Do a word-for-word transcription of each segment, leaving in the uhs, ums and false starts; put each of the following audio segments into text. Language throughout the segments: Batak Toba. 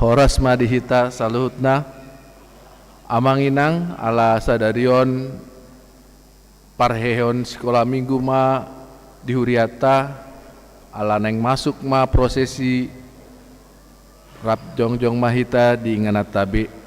Horas ma di hita saluhutna. Amang inang, ala sadari on parheheon sikola minggu ma di hurianta, ala naeng masuk ma prosesi, rap jongjong ma hita di ingananta be.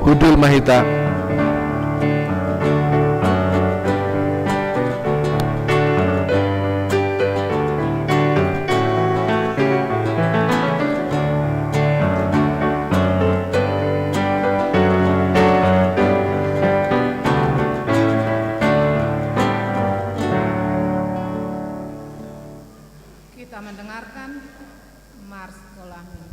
Hundul ma hita. Kita mendengarkan Mars Sekolah Minggu.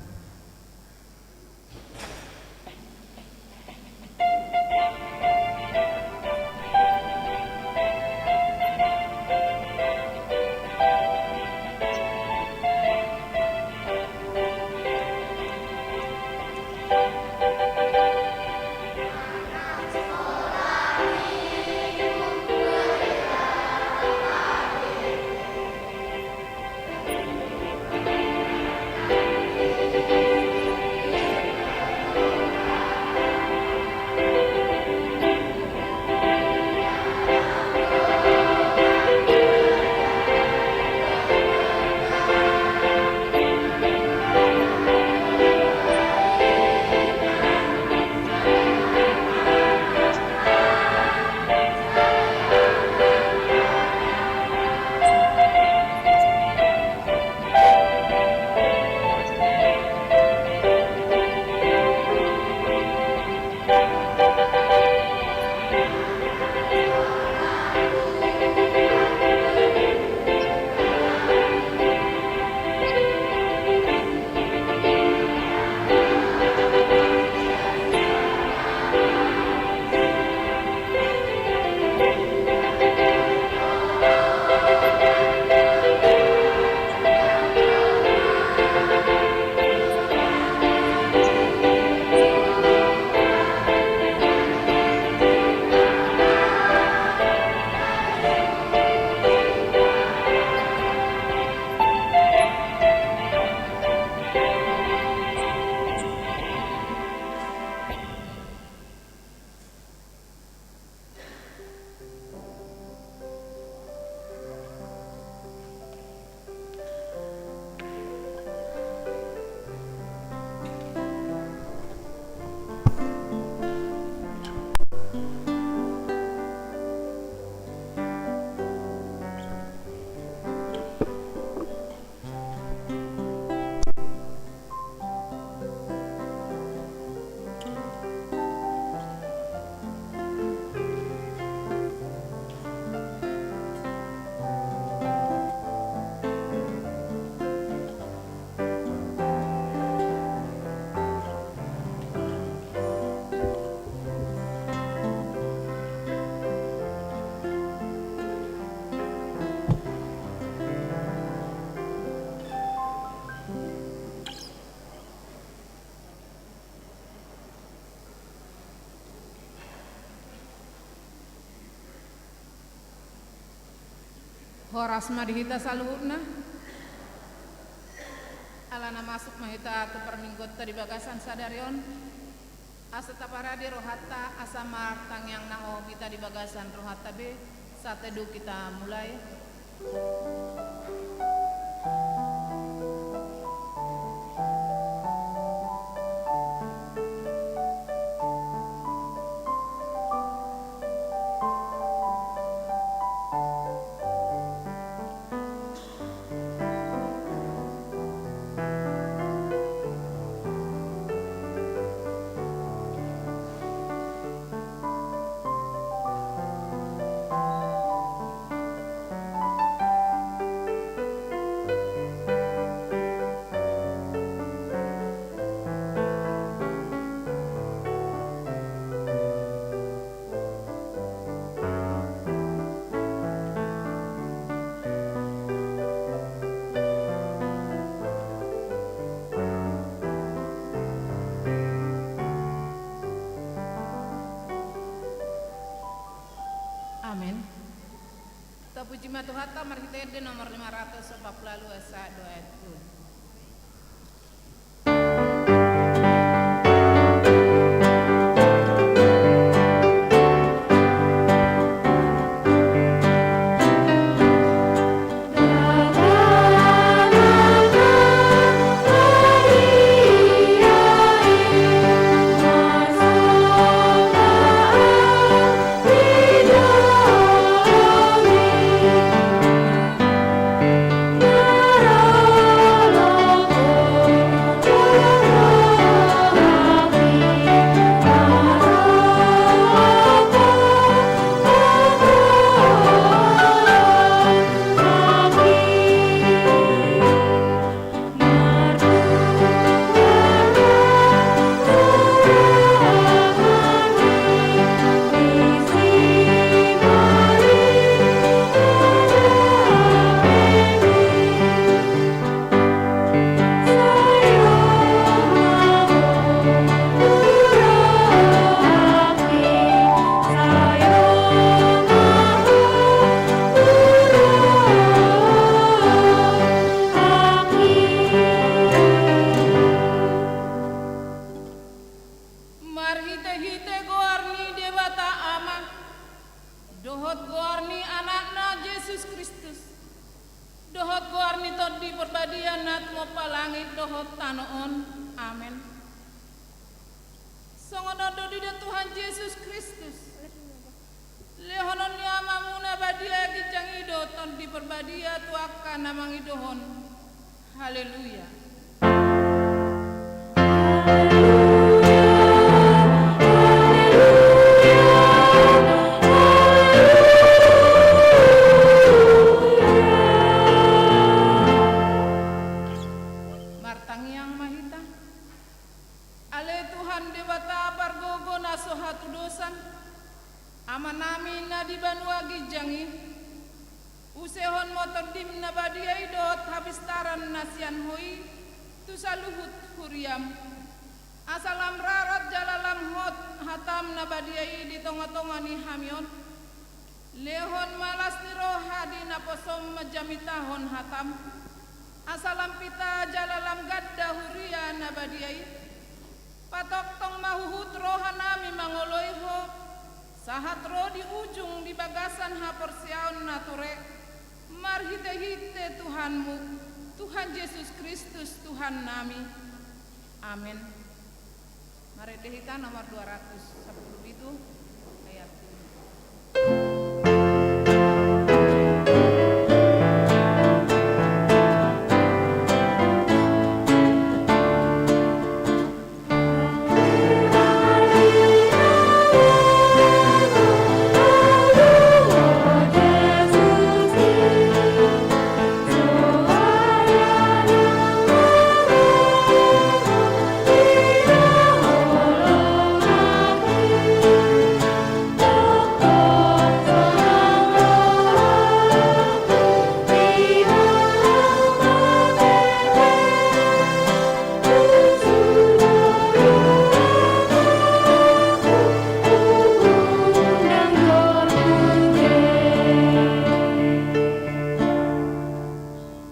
Horas ma di hita saluhutna. Alana masuk ma hita tu parmingguonta di bagasan sadari on. Asa taparade rohanta, asa martangiang na hohom hita di bagasan rohanta be, Saat teduh kita mulai. Amen. Tapuji ma Tuhanta marhite ende nomor lima ratus empat puluh walu asa dua ayat dua. Marhitehite goar ni Debata Ama, dohot goar ni Anakna Jesus Kristus, dohot goar ni Tondi Parbadia na tumompa langit dohot tano on. Amen. Songon on do didok Tuhan Jesus Kristus. Lehonon ni Amamu na badia ginjang i do Tondi Parbadia tu angka na mangidohon. Haleluya. Martangiang ma hita. Ale Tuhan Debata pargogo na so hatudosan, Amanami na di banua ginjang i, usehon ma Tondim na badia i dohot hapistaran na sian Ho i tu saluhut huriam. Asa lam rarot jala lam hot hatam na badia i di tongatonga ni hami on. Lehon ma las ni roha di naposom manjamitahon hatam. Asa lam pita jala lam ganda huria na badia i. Patongtong ma huhut rohanami mangoloi Ho, sahat ro di ujung di bagasan haporseaon na tore, marhitehite Tuhanmu, Tuhan Jesus Kristus Tuhannami. Amen. Marende hita nomor dua ratus sampulu pitu, ayat lima.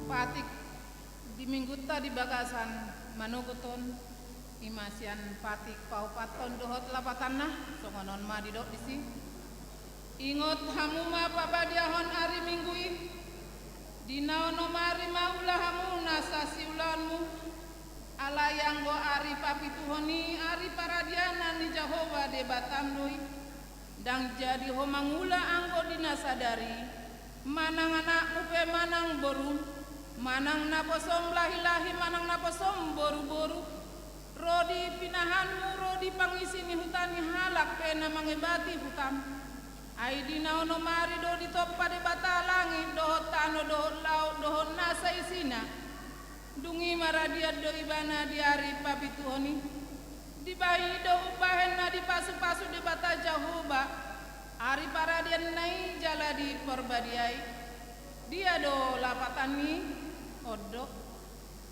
Patik di minggunta di bagasan manogot on, i ma sian patik paopathon dohot lapatanna, songon on ma didok disi. Ingot hamu ma pabadiahon ari Minggu i, di na onom ari ma ula hamu nasa siulaonmu, alai anggo ari papituhon i ari paradianan ni Jahowa Debatam do i. Ndang jadi ho mangula anggo di na sadari, manang anakmu pe manang borum, manang naposom lahilahi manang naposom boruboru, ro di pinahanmu, ro di pangisi ni huta ni halak pe na mangebati hutam. Ai di na onom ari do ditompa Debata langit dohot tano dohot laut dohot nasa isina. Dung i maradian do ibana di ari papituhon i. Dibahen i do umbahen na dipasupasu Debata Jahowa ari paradianna i jala diporbadiai. Dia do lapatan ni on do.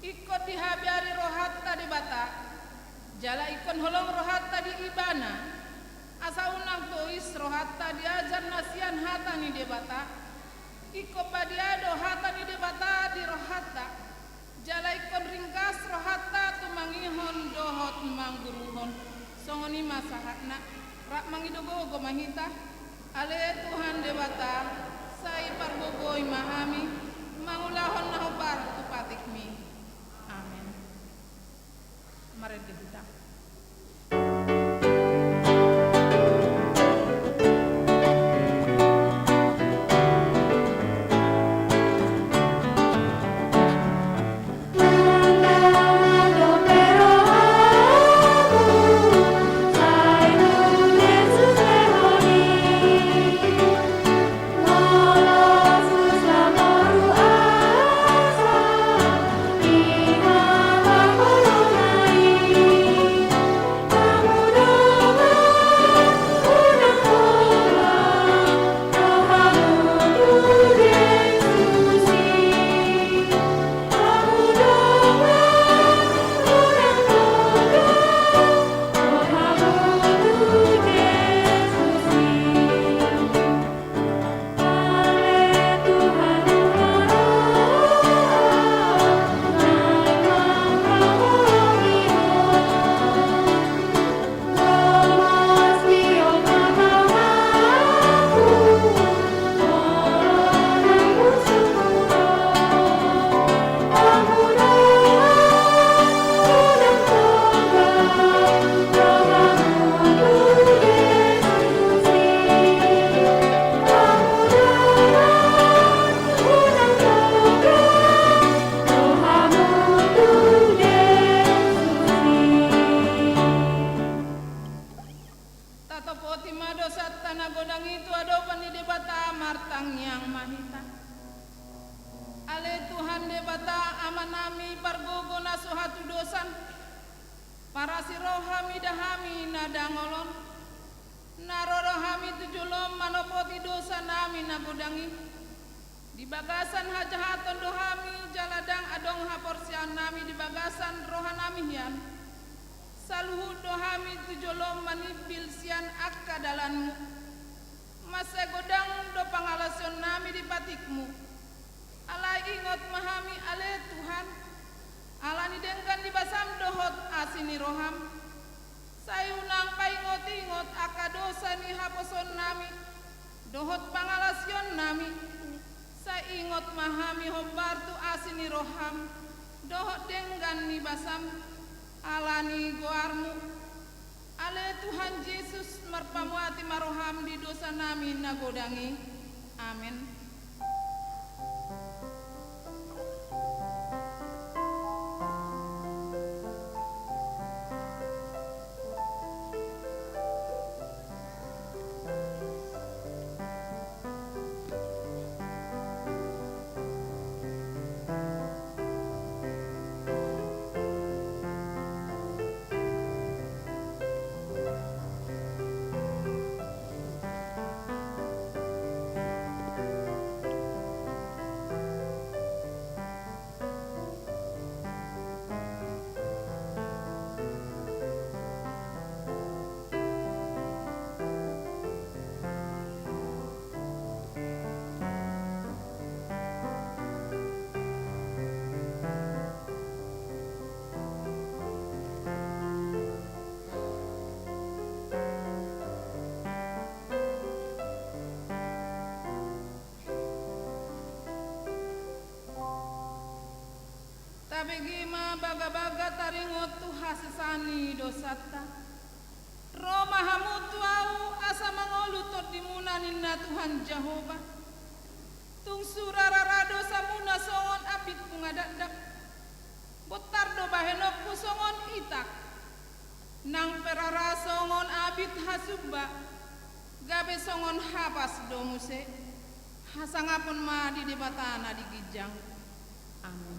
Ingkon dihabiari rohanta Debata, jala ingkon holong rohanta di ibana, asa unang tois rohanta di ajar na sian hata ni Debata. Ingkon badia do hata ni Debata di rohanta, jala ingkon ringgas rohanta tumangihon dohot mangguruhon. Songon i ma sahatna. Rap mangido gogo ma hita. Ale Tuhan Debata, sai pargogoi ma hami mangulahon na hombar tu patikmi. Amen. Marende hita. Tatopoti ma dosanta na godang i tu adopan ni Debata, martangiang ma hita. Ale Tuhan Debata, Amanami pargogo na so hatudosan, parasi roham ida hami na dangol on, na ro do hami tu jolom manopoti dosanami na godang i. Di bagasan hajahaton do hami jala ndang adong haporseaonnami di bagasan rohanami hian. Saluhut do hami tu jolom manimbil sian angka dalanmu. Mansai godang do pangalaosionnami di patikmu. Alai ingot ma hami ale Tuhan, ala ni denggan ni basam dohot asi ni roham. Sai unang paingotingot angka dosa ni haposoonnami dohot pangalaosionnami. Sai ingot ma hami hombar tu asi ni roham dohot denggan ni basam, ala ni goarmu. Ale Tuhan Jesus, marpamuati ma roham di dosanami na godang i. Amen. Bagabaga taringot tu hasesaan ni dosanta. Ro ma hamu tu ahu asa mangolu tondimuna, ninna Tuhan Jahowa. Tung sura rara dosamuna songon abit bunga dakdak. Bontar do bahenonku songon itak. Nang pe rara songon abit hasumba, gabe songon hapas do muse. Hasangapon ma di Debata na di ginjang. Amin.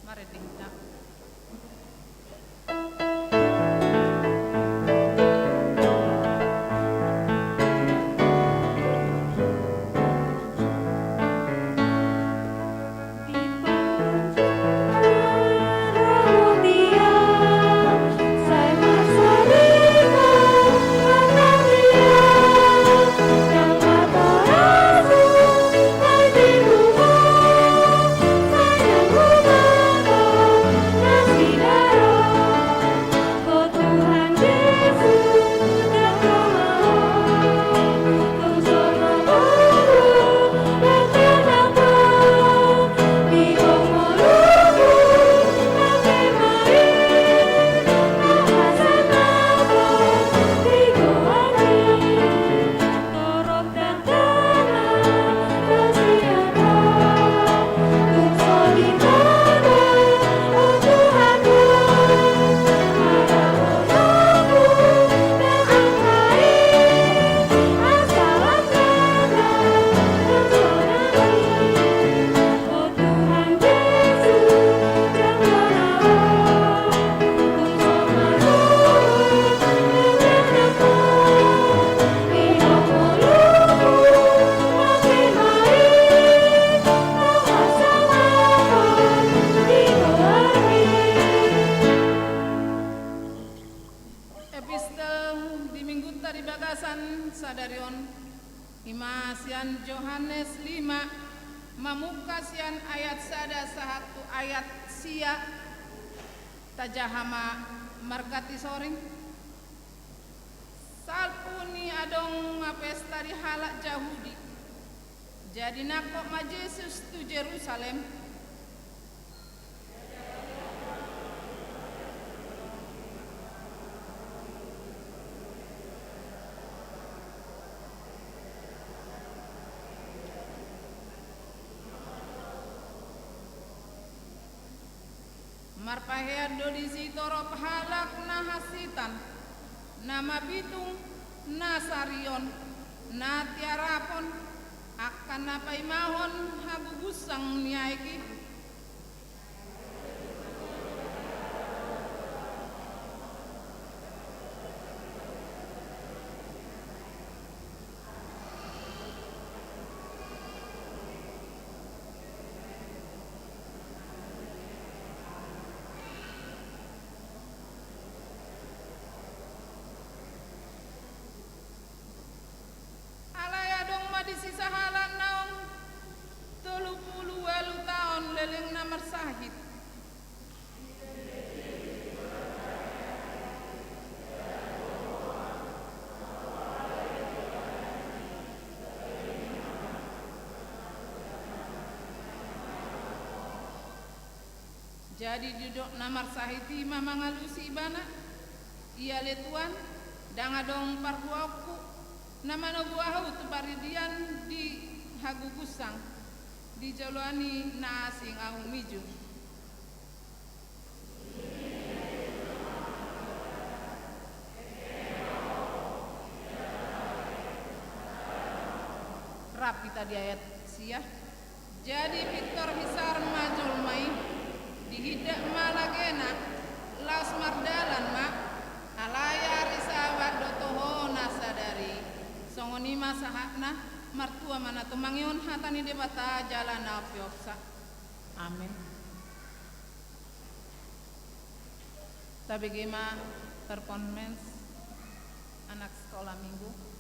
Marende hita. Epistel di Minggunta di bagasan sadari on, i ma sian Johannes lima, mamungka sian ayat sada sahat tu ayat sia. Tajaha ma marga di soring. Salpu ni adong ma pesta di halak Jahudi. Jadi nangkok ma Jesus tu Jerusalem. Marpahean do disi torop halak na hansitan, na mabitung, na sarion, na tiarapon, angka na paimahon hagugunsang ni aek i. Alai adong ma disi sahalak naung tolu pulu ualu taon lelengna marsahit. Jadi didok na marsahit i ma mangalusi ibana, ia ale Tuan, ndang adong parbuaonku na manogu ahu tu paridian di hagugunsang, di joloan i na asing ahu mijur. Rap hita di ayat sia. Jadi pintor hisar ma jolma i, dihindat ma lagena, laos mardalan ma, alai ari Sabat do toho na sadari. Songon i ma sahatna. Martua ma na tumangihon hata ni Debata jala na umpeopsa. Amin. Tabege ma performance anak sekolah minggu.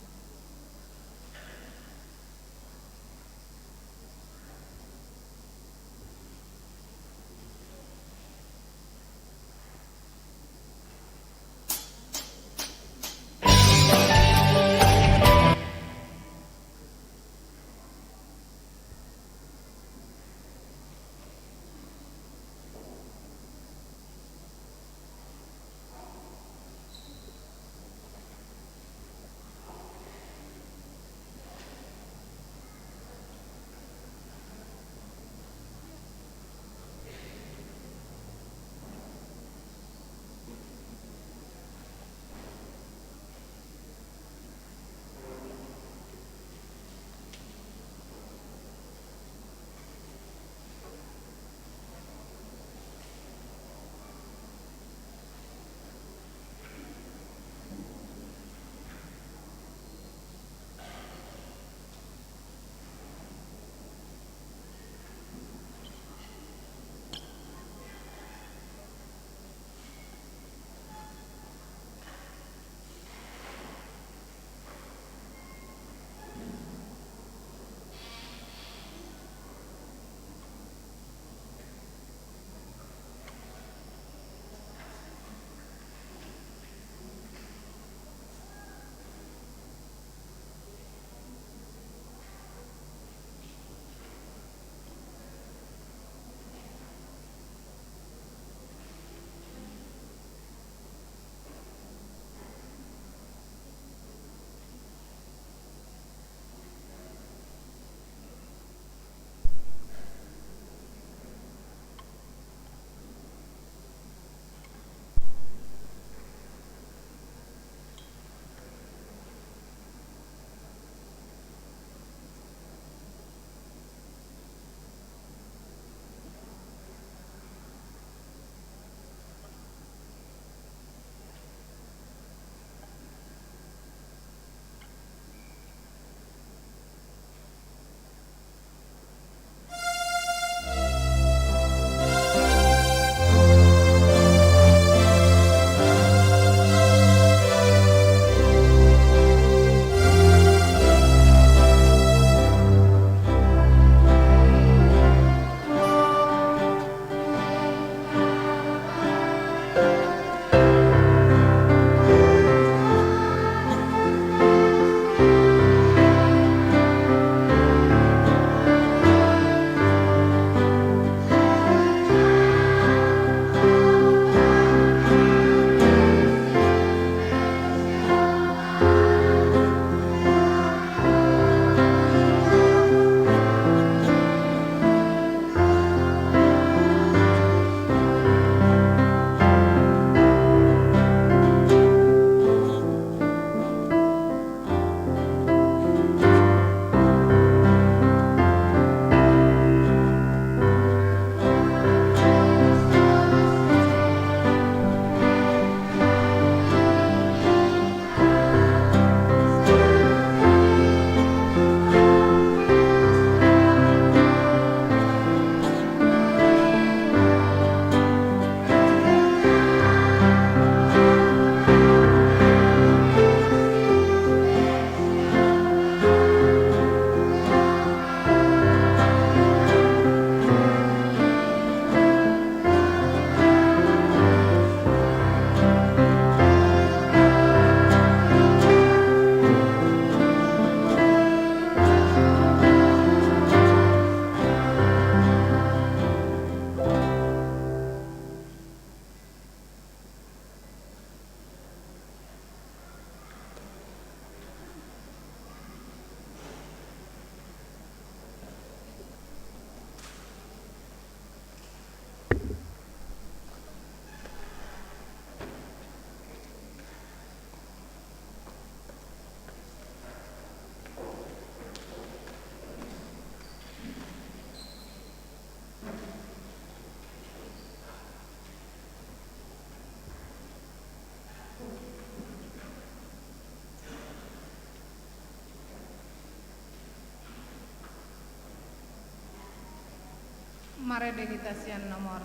Marende hita sian nomor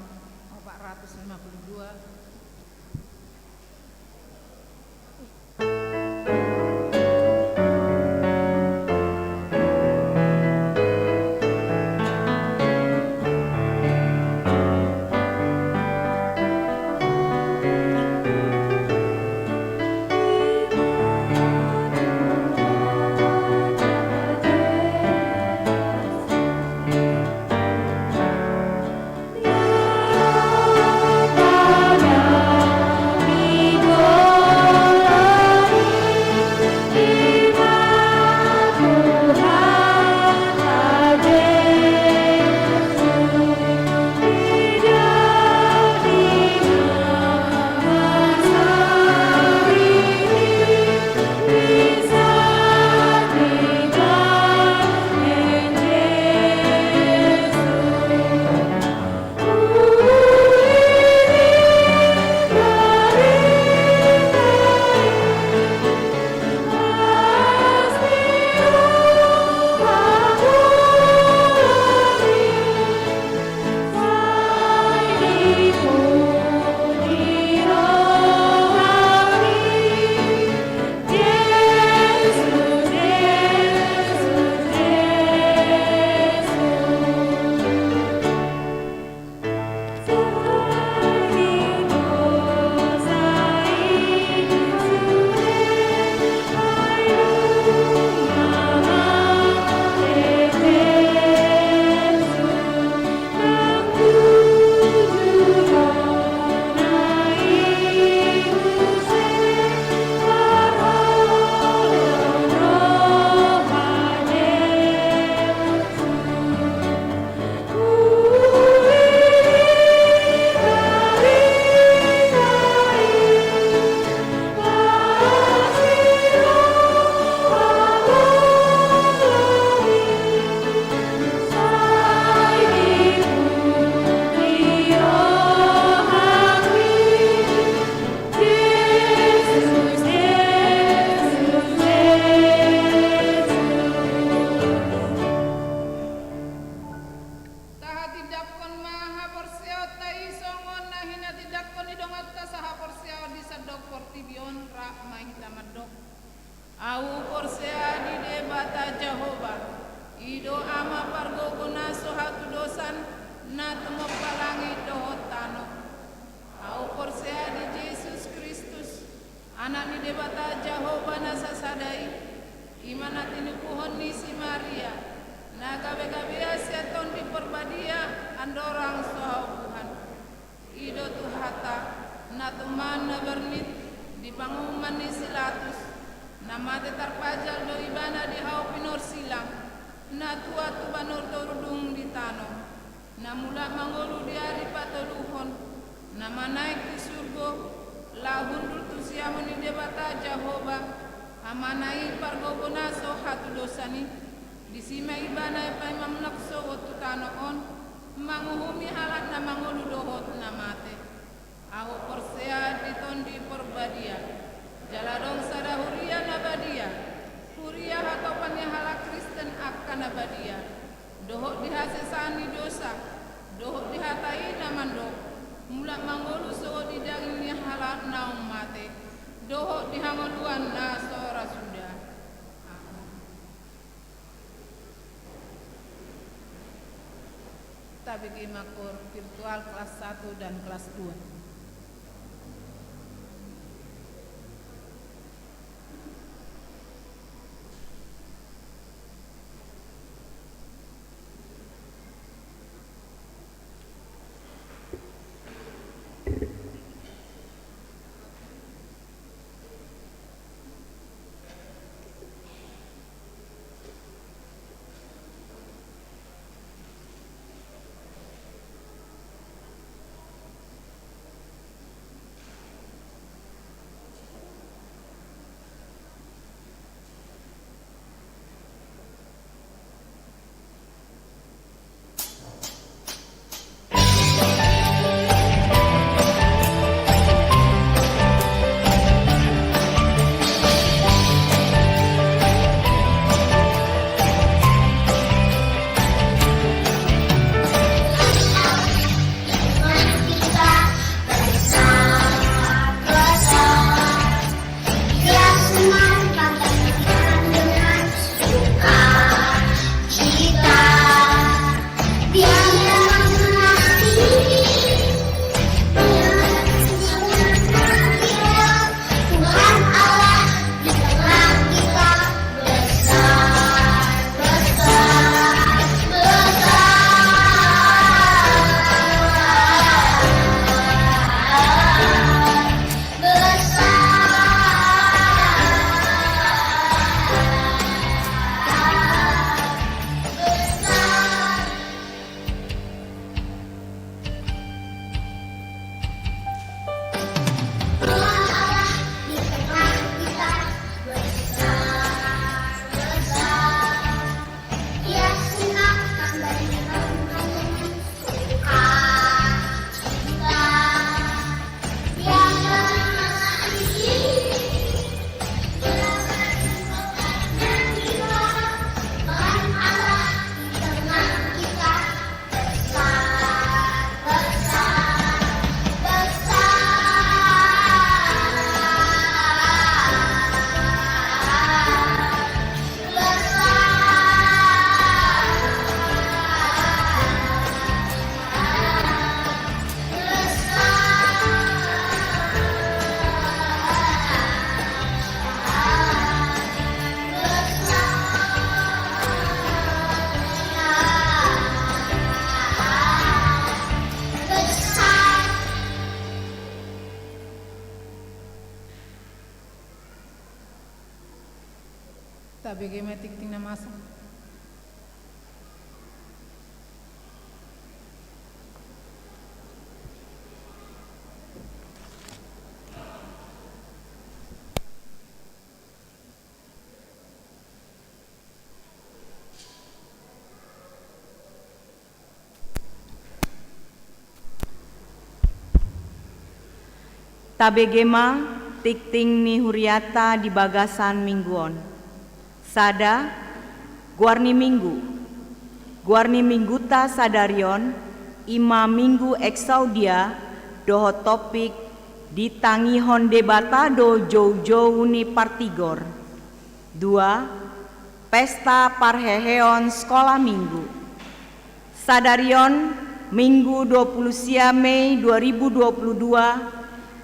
opat ratus lima puluh dua. Tahatindanghon ma haporseaonta i songon na hinatindanghon ni donganna sahaporseaon di sandok portibi on, rap ma hita mandok. Ahu porsea di Debata Jahowa, i do Ama pargogo na so hatudosan, na tumompa langit dohot tano. Ahu porsea di Jesus Kristus, Anak ni Debata Jahowa na sasada i, i ma na tinubuhon ni si Maria, na gabegabean sian Tondi Parbadia andorang so haubuhan. I do Tuhanta, na tuman na bernit di panguhuman ni si Latus, na mate tarpajal do ibana di hau pinorsilang, na tua tu banua toru dung di tano. Na mulak mangolu di ari patoluhon, na manaek tu surgo, laho hundul tu siamun ni Debata Jahowa, Amana i pargogo na so hatudosan i, disi ma ibana paima mulak sogot tu tano on, manguhumi halak na mangolu dohot na mate. Ahu porsea di Tondi Porbadia, jala adong sada huria na badia, huria hatopan ni halak Kristen angka na badia, dohot di hasesaan ni dosa, dohot di hata i na mandok, mulak mangolu sogot di daging ni halak naung mate, dohot di hangoluan na so ra suda. Amen. Tabege ma koor virtual kelas satu dan kelas dua. Tabege ma tingting na masa. Tabege ma tingting ni huriata di bagasan minggu on. Sada, goar ni minggu. Goar ni mingguta sadari on, i ma Minggu Exaudia, dohot topik, ditangihon Debata do joujou ni partigor. Dua, pesta parheheon sikola minggu. Sadari on, Minggu dua puluh sia Mei dua ribu dua puluh dua,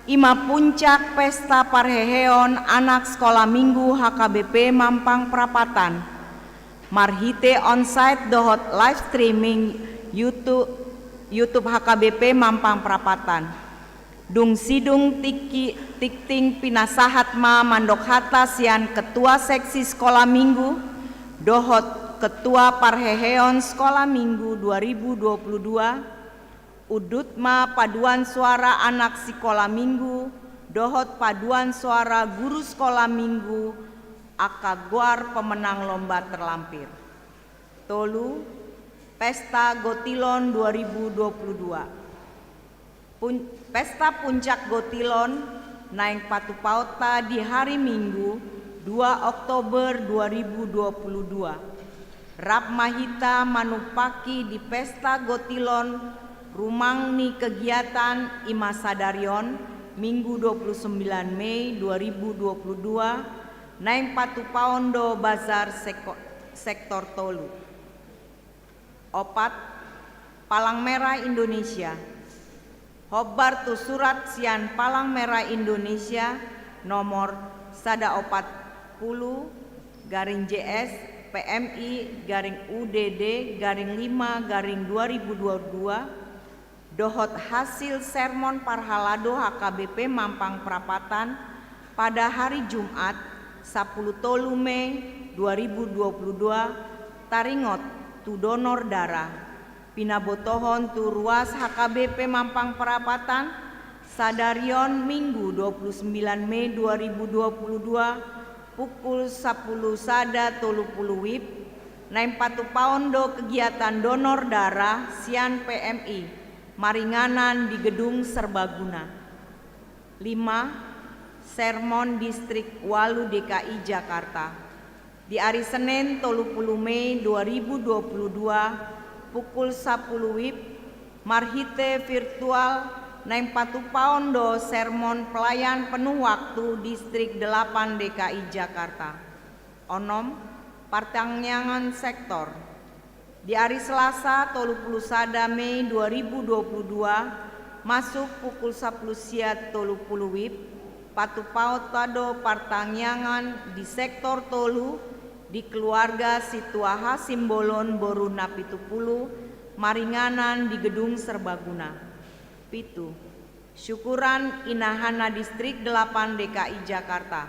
i ma puncak pesta parheheon anak sikola minggu H K B P Mampang Prapatan, marhite onsite dohot live streaming YouTube, YouTube H K B P Mampang Prapatan. Dung sidung tingki-, tingting pinasahat ma mandok hata sian Ketua Seksi Sikola Minggu dohot Ketua Parheheon Sikola Minggu dua ribu dua puluh dua, udut ma paduan suara anak sikola minggu dohot paduan suara guru sikola minggu angka goar pemenang lomba terlampir. Tolu, Pesta Gotilon dua ribu dua puluh dua. Pun-, Pesta Puncak Gotilon naeng patupaonta di hari Minggu, dua Oktober dua ribu dua puluh dua. Rap ma hita manumpaki di Pesta Gotilon, rumang ni kegiatan i ma sadari on, Minggu dua puluh sembilan Mei dua ribu dua puluh dua, naeng patupaon do bazar seko-, sektor tolu. Opat, Palang Merah Indonesia. Hombar tu surat sian Palang Merah Indonesia nomor sada opat pulu garing J S P M I garing U D D garing lima garing dua ribu dua puluh dua, dohot hasil sermon parhalado H K B P Mampang Prapatan pada hari Jumat, sapuluh tolu Mei dua ribu dua puluh dua, taringot tu donor darah, pinabotohon tu ruas H K B P Mampang Prapatan, sadari on Minggu dua puluh sembilan Mei dua ribu dua puluh dua, pukul sapuluh sada tolu puluh WIB, naeng patupaon do kegiatan donor darah sian P M I, maringanan di Gedung Serbaguna. Lima, Sermon Distrik Walu D K I Jakarta. Di ari Senen tolu puluh Mei dua ribu dua puluh dua, pukul sapuluh WIB, marhite virtual, naeng patupaon do sermon pelayan penuh waktu Distrik delapan D K I Jakarta. Onom, partangiangan sektor. Di ari Selasa tolu puluh sada Mei dua ribu dua puluh dua, masuk pukul sapuluh sia tolu puluh WIB, patupaonta do partangiangan di sektor tolu di keluarga Situaha Simbolon boru Napitupulu, maringanan di Gedung Serbaguna. Pitu, syukuran Inahana Distrik delapan D K I Jakarta.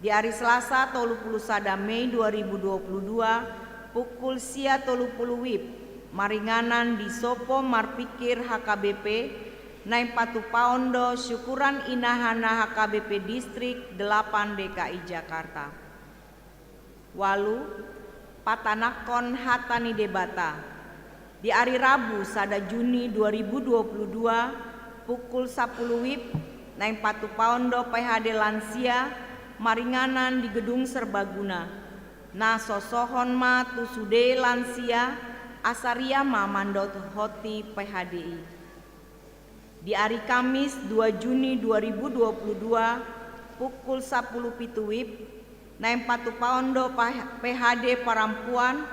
Di ari Selasa tolu puluh sada Mei dua ribu dua puluh dua, pukul sia tolu puluh WIB, maringanan di Sopo Marpikir H K B P, naeng patupaon do syukuran Inahana H K B P Distrik delapan D K I Jakarta. Walu, patanakhon hata ni Debata. Di ari Rabu sada Juni dua ribu dua puluh dua, pukul sapuluh WIB, naeng patupaon do P H D lansia, maringanan di Gedung Serbaguna. Na sosohon ma tu sude lansia, asa ria ma mandohoti P H D i. Di ari Kamis dua Juni dua ribu dua puluh dua, pukul sapuluh pitu WIB, naeng patupaon do pa-, P H D parampuan,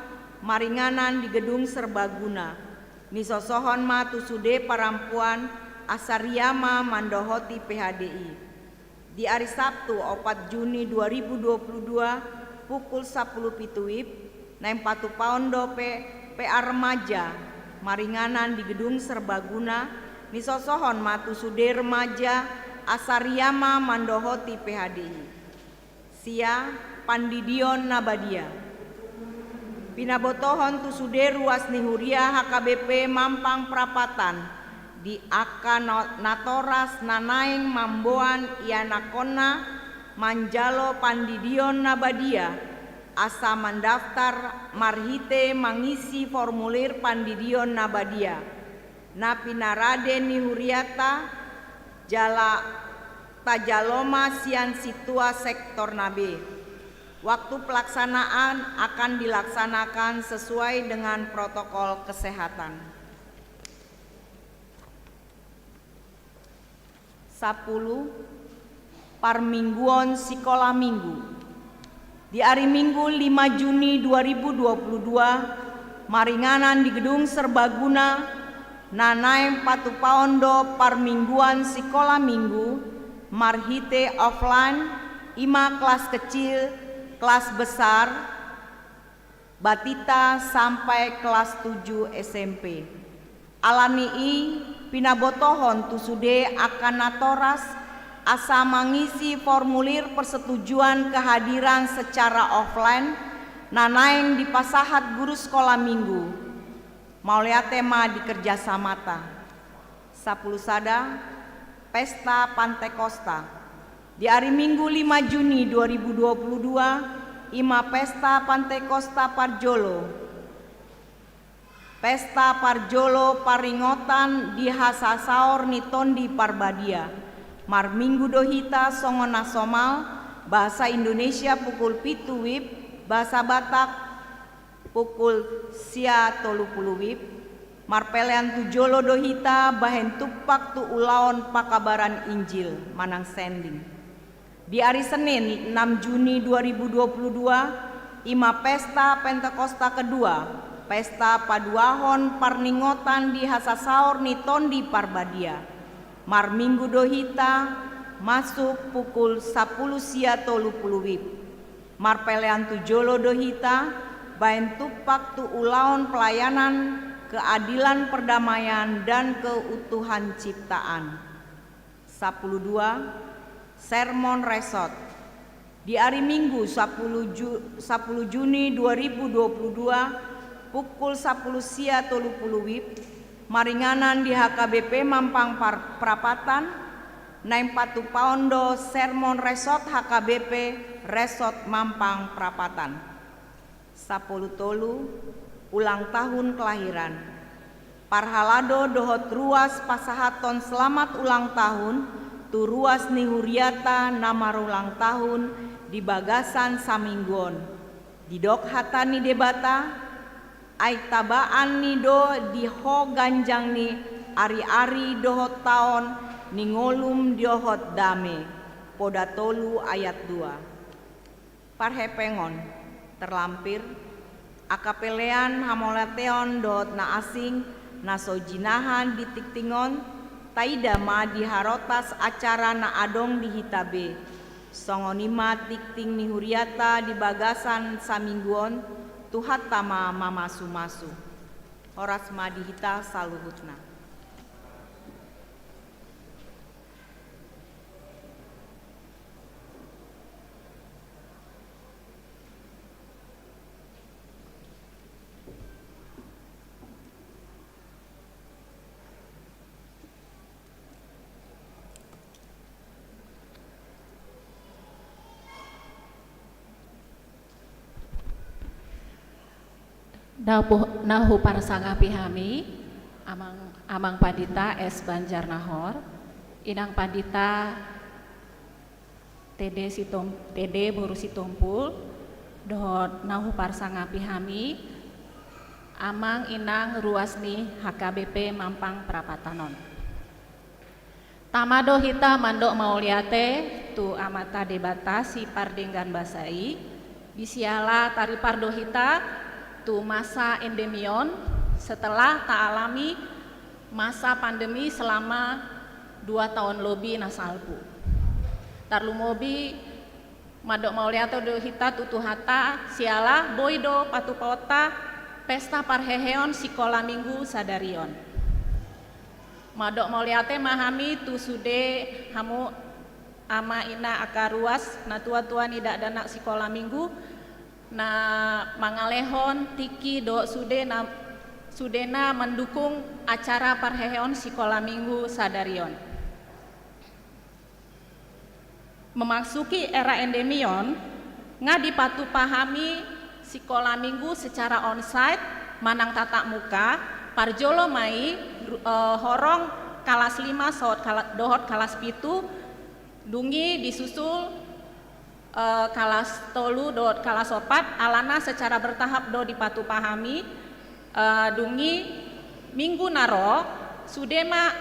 maringanan di Gedung Serbaguna. Nisosohon ma tu sude parampuan, asa ria ma mandohoti P H D i. Di ari Sabtu opat Juni dua ribu dua puluh dua, pukul sapuluh pitu WIB, naeng patupaon do P-, P A remaja, maringanan di Gedung Serbaguna, nisosohon ma tu sude remaja, asa ria ma mandohoti P H D i. Sia, Pandidion na badia. Pinabotohon tu sude ruas ni huria H K B P Mampang Prapatan di angka no-, natoras na naeng mamboan ianakhonna manjalo pandidion na badia, asa mandaftar marhite mangisi formulir pandidion na badia na pinarade ni huriata, jala tajalo ma sian sintua sektorna be. Waktu pelaksanaan akan dilaksanakan sesuai dengan protokol kesehatan. Sapuluh, parmingguon sikola minggu. Di ari Minggu lima Juni dua ribu dua puluh dua, maringanan di Gedung Serbaguna, na naeng patupaon do parmingguan sikola minggu, marhite offline, i ma kelas kecil, kelas besar, batita sampai kelas tujuh S M P. Ala ni i, pinabotohon tu sude angka natoras, asa mangisi formulir persetujuan kehadiran secara offline, na naeng dipasahat guru sikola minggu. Mauliate ma di kerjasamata. Sapuluh sada, Pesta Pantekosta. Di ari Minggu lima Juni dua ribu dua puluh dua, i ma Pesta Pantekosta parjolo. Pesta parjolo paringotan di hasasaor ni Tondi Parbadia. Marminggu do hita songon na somal, bahasa Indonesia pukul pitu wib, bahasa Batak pukul sia tolu pulu wib, marpelean tu jolo do hita bahen tumpak tu ulaon pakabaran Injil manang sending. Di ari Senin, enam Juni dua ribu dua puluh dua, i ma Pesta Pentakosta kedua, pesta paduahon parningotan di hasasaor ni Tondi Parbadia. Marminggu do hita, masuk pukul sapuluh sia tolu pulu wib. Marpelean tu jolo do hita, bahen tumpak tu ulaon pelayanan, keadilan, perdamaian, dan keutuhan ciptaan. Sapuluh dua, Sermon Resort. Di ari Minggu, sapuluh Ju-, sapuluh Juni dua ribu dua puluh dua, pukul sapuluh sia tolu pulu wib, maringanan di H K B P Mampang Par-, Prapatan, naeng patupaon do Sermon Resort H K B P Resort Mampang Prapatan. Sapuluh tolu, ulang tahun kelahiran. Parhalado dohot ruas pasahathon selamat ulang tahun tu ruas ni huriata na marulang tahun di bagasan saminggu on. Didok hata ni Debata, ai tabaan ni do di ho ganjang ni ari-ari dohot taon ni ngolum dohot dame. Poda tolu ayat dua. Parhepengon, terlampir, angka pelean hamauliateon dohot na asing, na so jinahan di tingting on, taida ma di harotas acara na adong di hita be. Songon i ma tingting ni huriata di bagasan saminggu on, Tuhanta ma mamasu-masu. Horas ma di hita saluhutna. Na hu-, na huparsangapi hami, Amang, Amang Pandita S Banjarnahor, Inang Pandita T D Sitom-, T D boru Sitompul, dohot na huparsangapi hami, Amang Inang ruas ni H K B P Mampang Prapatan on. Tama do hita mandok mauliate tu Amanta Debata sipardenggan basa i, di siala taripar do hita tu masa endemi on setelah taalami masa pandemi selama dua taon lobi na salpu. Tarlumobi mandok mauliate do hita tu Tuhanta siala boi do patupaonta pesta parheheon sikola minggu sadari on. Mandok mauliate ma hami tu sude hamu Ama, ina, angka ruas, na tua-tua ni dakdanak sikola minggu, na mangalehon tingki dohot sude na, sude na mandukung acara parheheon sikola minggu sadari on. Memasuki era endemi on, nga dipatupa hami sikola minggu secara onsite manang tatap muka, parjolo ma i ru-, eh, horong kalas lima sohot kala-, dohot kalas pitu, dung i disusul, eh, kalas tolu dohot kalas opat, alana secara bertahap do dipatupa hami, eh, dung i minggu na ro, sude ma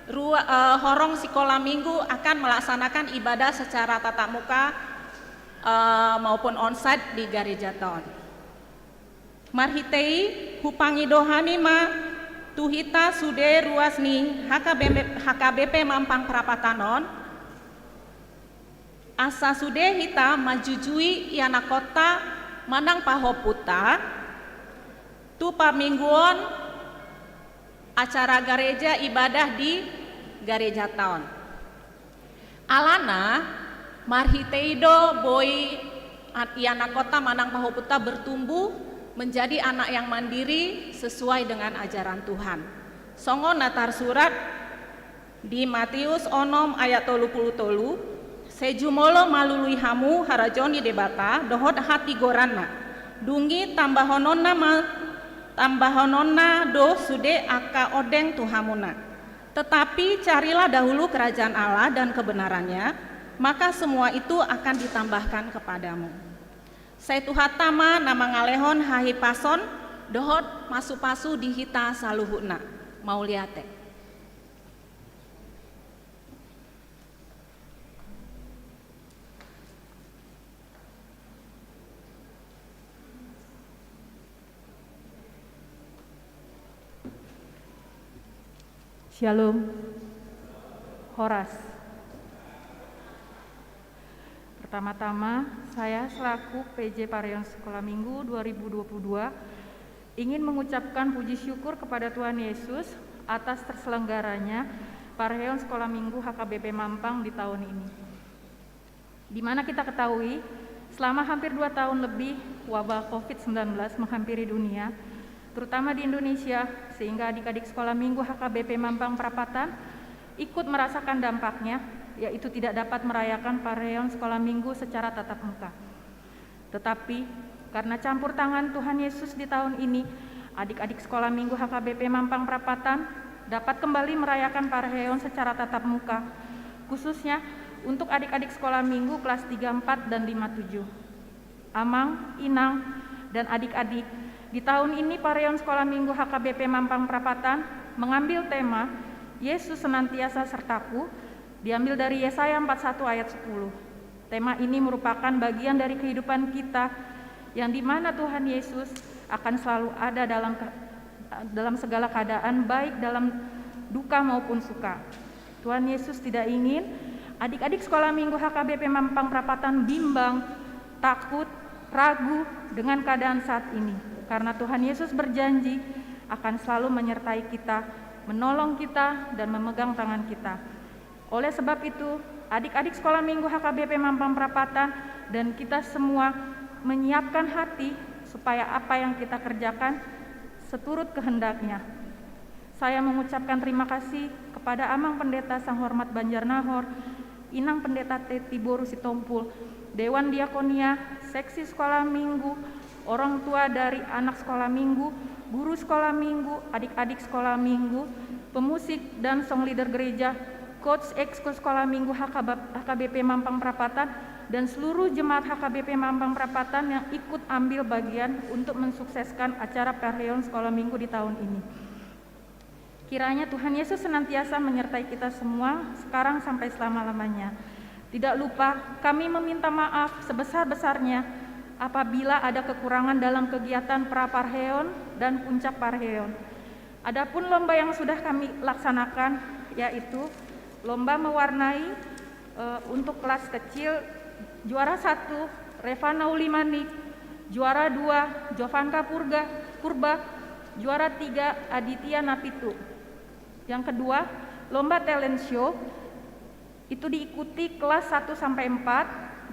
rua, eh, horong sikola minggu akan melaksanakan ibadah secara tatap muka, eh, maupun onsite di garejata on. Marhite i, hupangido hami ma tu hita sude ruas ni H K B P, H K B P Mampang Prapatan on, asa sude hita manjujui ianakkonta manang pahompunta tu pamingguon acara gareja ibadah di garejata on. Alana, marhite i do boi an-, ianakkonta manang pahompunta bertumbuh menjadi anak yang mandiri sesuai dengan ajaran Tuhan. Songon na tarsurat di Matius onom ayat tolu pulu tolu, "Sai jumolo malului hamu harajaon ni Debata dohot hatigoranna, dung i tambahononna ma, tambahononna do sude angka ondeng tu hamuna. Tetapi carilah dahulu kerajaan Allah dan kebenarannya, maka semua itu akan ditambahkan kepadamu." Sai Tuhanta ma na mangalehon hahipason dohot pasupasu di hita saluhutna. Mauliate. Syalom. Horas. Pertama-tama, saya selaku P J Parheheon Sekolah Minggu dua ribu dua puluh dua ingin mengucapkan puji syukur kepada Tuhan Yesus atas terselenggaranya Parheheon Sekolah Minggu H K B P Mampang di tahun ini. Di mana kita ketahui, selama hampir dua tahun lebih wabah covid sembilan belas menghampiri dunia, terutama di Indonesia, sehingga adik-adik Sekolah Minggu H K B P Mampang Prapatan ikut merasakan dampaknya, yaitu tidak dapat merayakan Parheheon Sekolah Minggu secara tatap muka. Tetapi, karena campur tangan Tuhan Yesus di tahun ini, adik-adik Sekolah Minggu H K B P Mampang Prapatan dapat kembali merayakan Parheheon secara tatap muka, khususnya untuk adik-adik Sekolah Minggu kelas tiga empat dan lima tujuh. Amang, inang, dan adik-adik, di tahun ini Parheheon Sekolah Minggu H K B P Mampang Prapatan mengambil tema Yesus Senantiasa Sertaku, diambil dari Yesaya empat satu ayat sepuluh. Tema ini merupakan bagian dari kehidupan kita, yang di mana Tuhan Yesus akan selalu ada dalam ke-, dalam segala keadaan, baik dalam duka maupun suka. Tuhan Yesus tidak ingin adik-adik Sekolah Minggu H K B P Mampang Prapatan bimbang, takut, ragu dengan keadaan saat ini. Karena Tuhan Yesus berjanji akan selalu menyertai kita, menolong kita, dan memegang tangan kita. Oleh sebab itu, adik-adik Sekolah Minggu H K B P Mampang Prapatan dan kita semua menyiapkan hati supaya apa yang kita kerjakan seturut kehendaknya. Saya mengucapkan terima kasih kepada Amang Pendeta Sanghormat Banjarnahor, Inang Pendeta T Tiborus Sitompul, Dewan Diakonia, Seksi Sekolah Minggu, orang tua dari anak sekolah minggu, guru sekolah minggu, adik-adik sekolah minggu, pemusik dan song leader gereja, coach ekskul sekolah minggu H K B, H K B P Mampang Prapatan, dan seluruh jemaat H K B P Mampang Prapatan yang ikut ambil bagian untuk mensukseskan acara Parheheon Sekolah Minggu di tahun ini. Kiranya Tuhan Yesus senantiasa menyertai kita semua, sekarang sampai selama-lamanya. Tidak lupa, kami meminta maaf sebesar-besarnya apabila ada kekurangan dalam kegiatan Pra Parheheon dan Puncak Parheheon. Adapun lomba yang sudah kami laksanakan, yaitu lomba mewarnai, eh, untuk kelas kecil, juara satu, Revana Ulimanik, juara dua, Jovanka Purga, Purba, juara tiga, Aditya Napitu. Yang kedua, lomba talent show, Itu diikuti kelas satu sampai empat,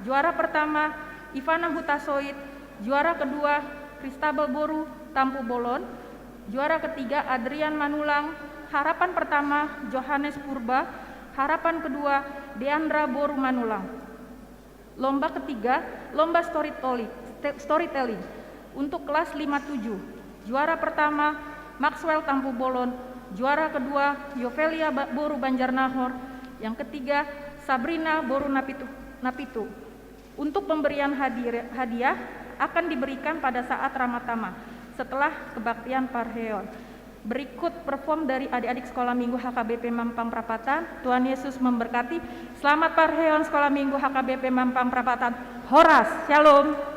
juara pertama Ivana Hutasoit, juara kedua Kristabel boru Tampubolon, juara ketiga Adrian Manulang, harapan pertama Johannes Purba, harapan kedua Deandra boru Manulang. Lomba ketiga, lomba storytelling, storytelling untuk kelas lima tujuh. Juara pertama Maxwell Tampubolon, juara kedua Yovelia boru Banjarnahor, yang ketiga Sabrina boru Napitu. Untuk pemberian hadiah akan diberikan pada saat ramatama setelah kebaktian parheon. Berikut perform dari adik-adik Sekolah Minggu H K B P Mampang Prapatan. Tuhan Yesus memberkati. Selamat parheon Sekolah Minggu H K B P Mampang Prapatan. Horas, shalom.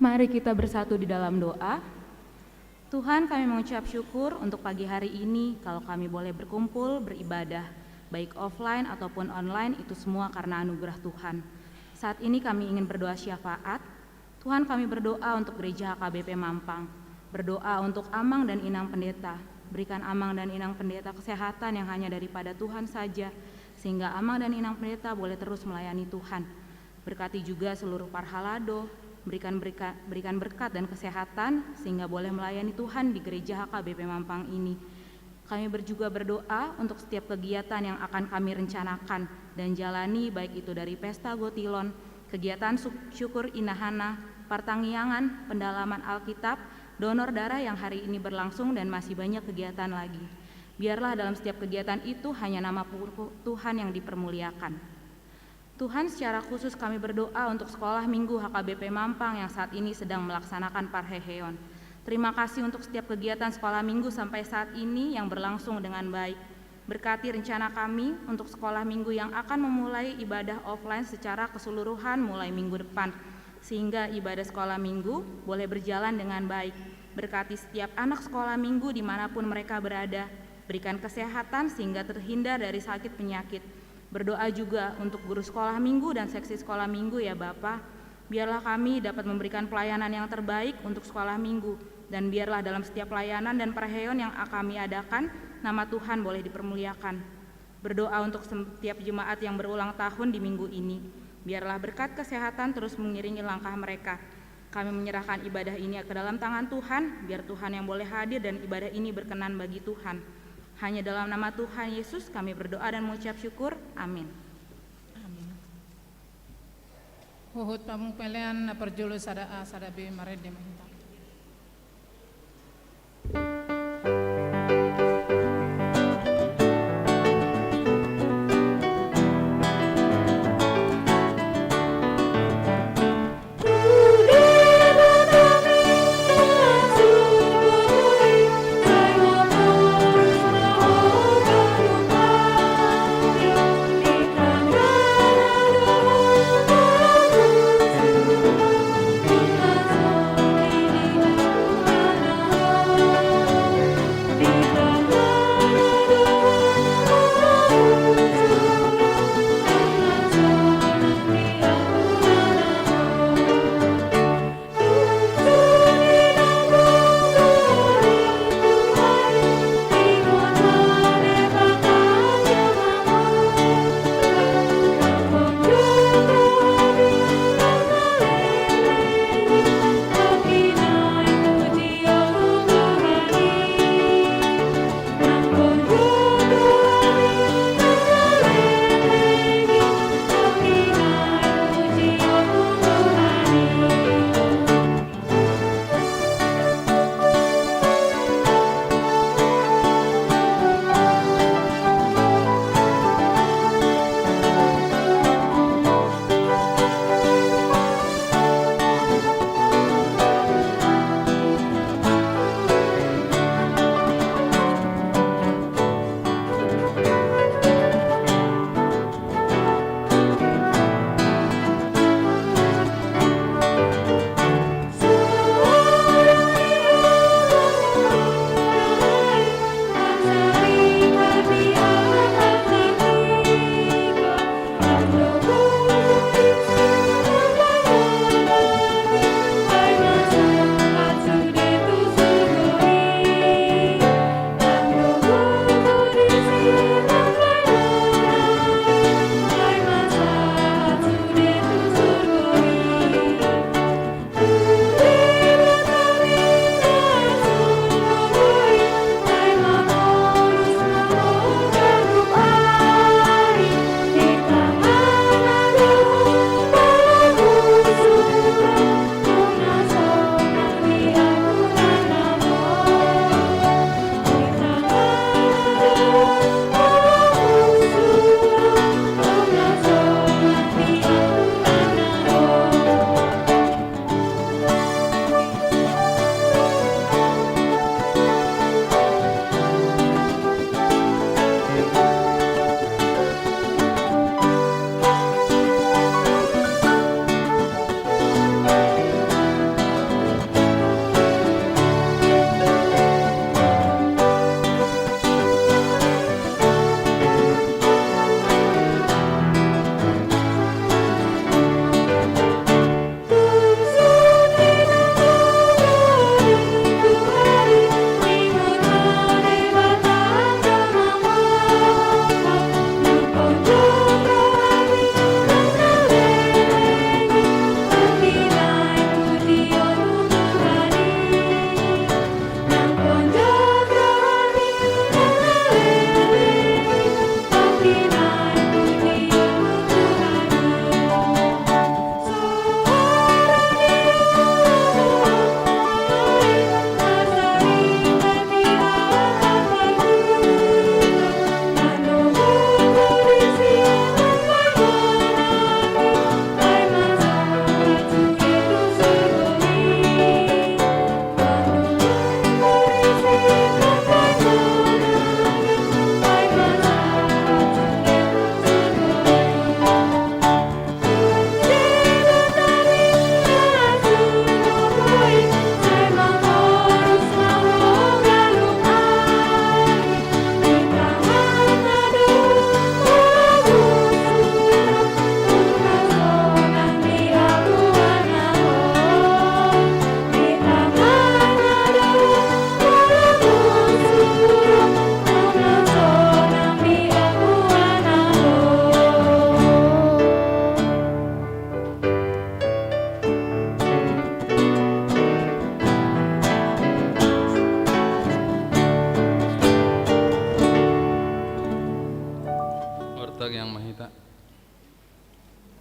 Mari kita bersatu di dalam doa. Tuhan, kami mengucap syukur untuk pagi hari ini, kalau kami boleh berkumpul, beribadah, baik offline ataupun online, itu semua karena anugerah Tuhan. Saat ini kami ingin berdoa syafaat. Tuhan, kami berdoa untuk Gereja H K B P Mampang, berdoa untuk Amang dan Inang Pendeta. Berikan Amang dan Inang Pendeta kesehatan yang hanya daripada Tuhan saja, sehingga Amang dan Inang Pendeta boleh terus melayani Tuhan. Berkati juga seluruh parhalado, berikan, berika-, berikan berkat dan kesehatan, sehingga boleh melayani Tuhan di Gereja H K B P Mampang ini. Kami ber-, juga berdoa untuk setiap kegiatan yang akan kami rencanakan dan jalani, baik itu dari Pesta Gotilon, kegiatan su-, syukur Inahana, partangiangan, pendalaman Alkitab, donor darah yang hari ini berlangsung, dan masih banyak kegiatan lagi. Biarlah dalam setiap kegiatan itu hanya nama pu-, Tuhan yang dipermuliakan. Tuhan, secara khusus kami berdoa untuk Sekolah Minggu H K B P Mampang yang saat ini sedang melaksanakan parheheon. Terima kasih untuk setiap kegiatan Sekolah Minggu sampai saat ini yang berlangsung dengan baik. Berkati rencana kami untuk Sekolah Minggu yang akan memulai ibadah offline secara keseluruhan mulai minggu depan, sehingga ibadah Sekolah Minggu boleh berjalan dengan baik. Berkati setiap anak Sekolah Minggu di mana pun mereka berada. Berikan kesehatan sehingga terhindar dari sakit penyakit. Berdoa juga untuk guru Sekolah Minggu dan seksi Sekolah Minggu, ya Bapa. Biarlah kami dapat memberikan pelayanan yang terbaik untuk Sekolah Minggu, dan biarlah dalam setiap pelayanan dan parheheon yang a-, kami adakan, nama Tuhan boleh dipermuliakan. Berdoa untuk setiap jemaat yang berulang tahun di minggu ini. Biarlah berkat kesehatan terus mengiringi langkah mereka. Kami menyerahkan ibadah ini ke dalam tangan Tuhan, biar Tuhan yang boleh hadir dan ibadah ini berkenan bagi Tuhan. Hanya dalam nama Tuhan Yesus kami berdoa dan mengucap syukur. Amin. Amin. Huhut pamungpelean na parjolo sada A, sada B, marende ma hita.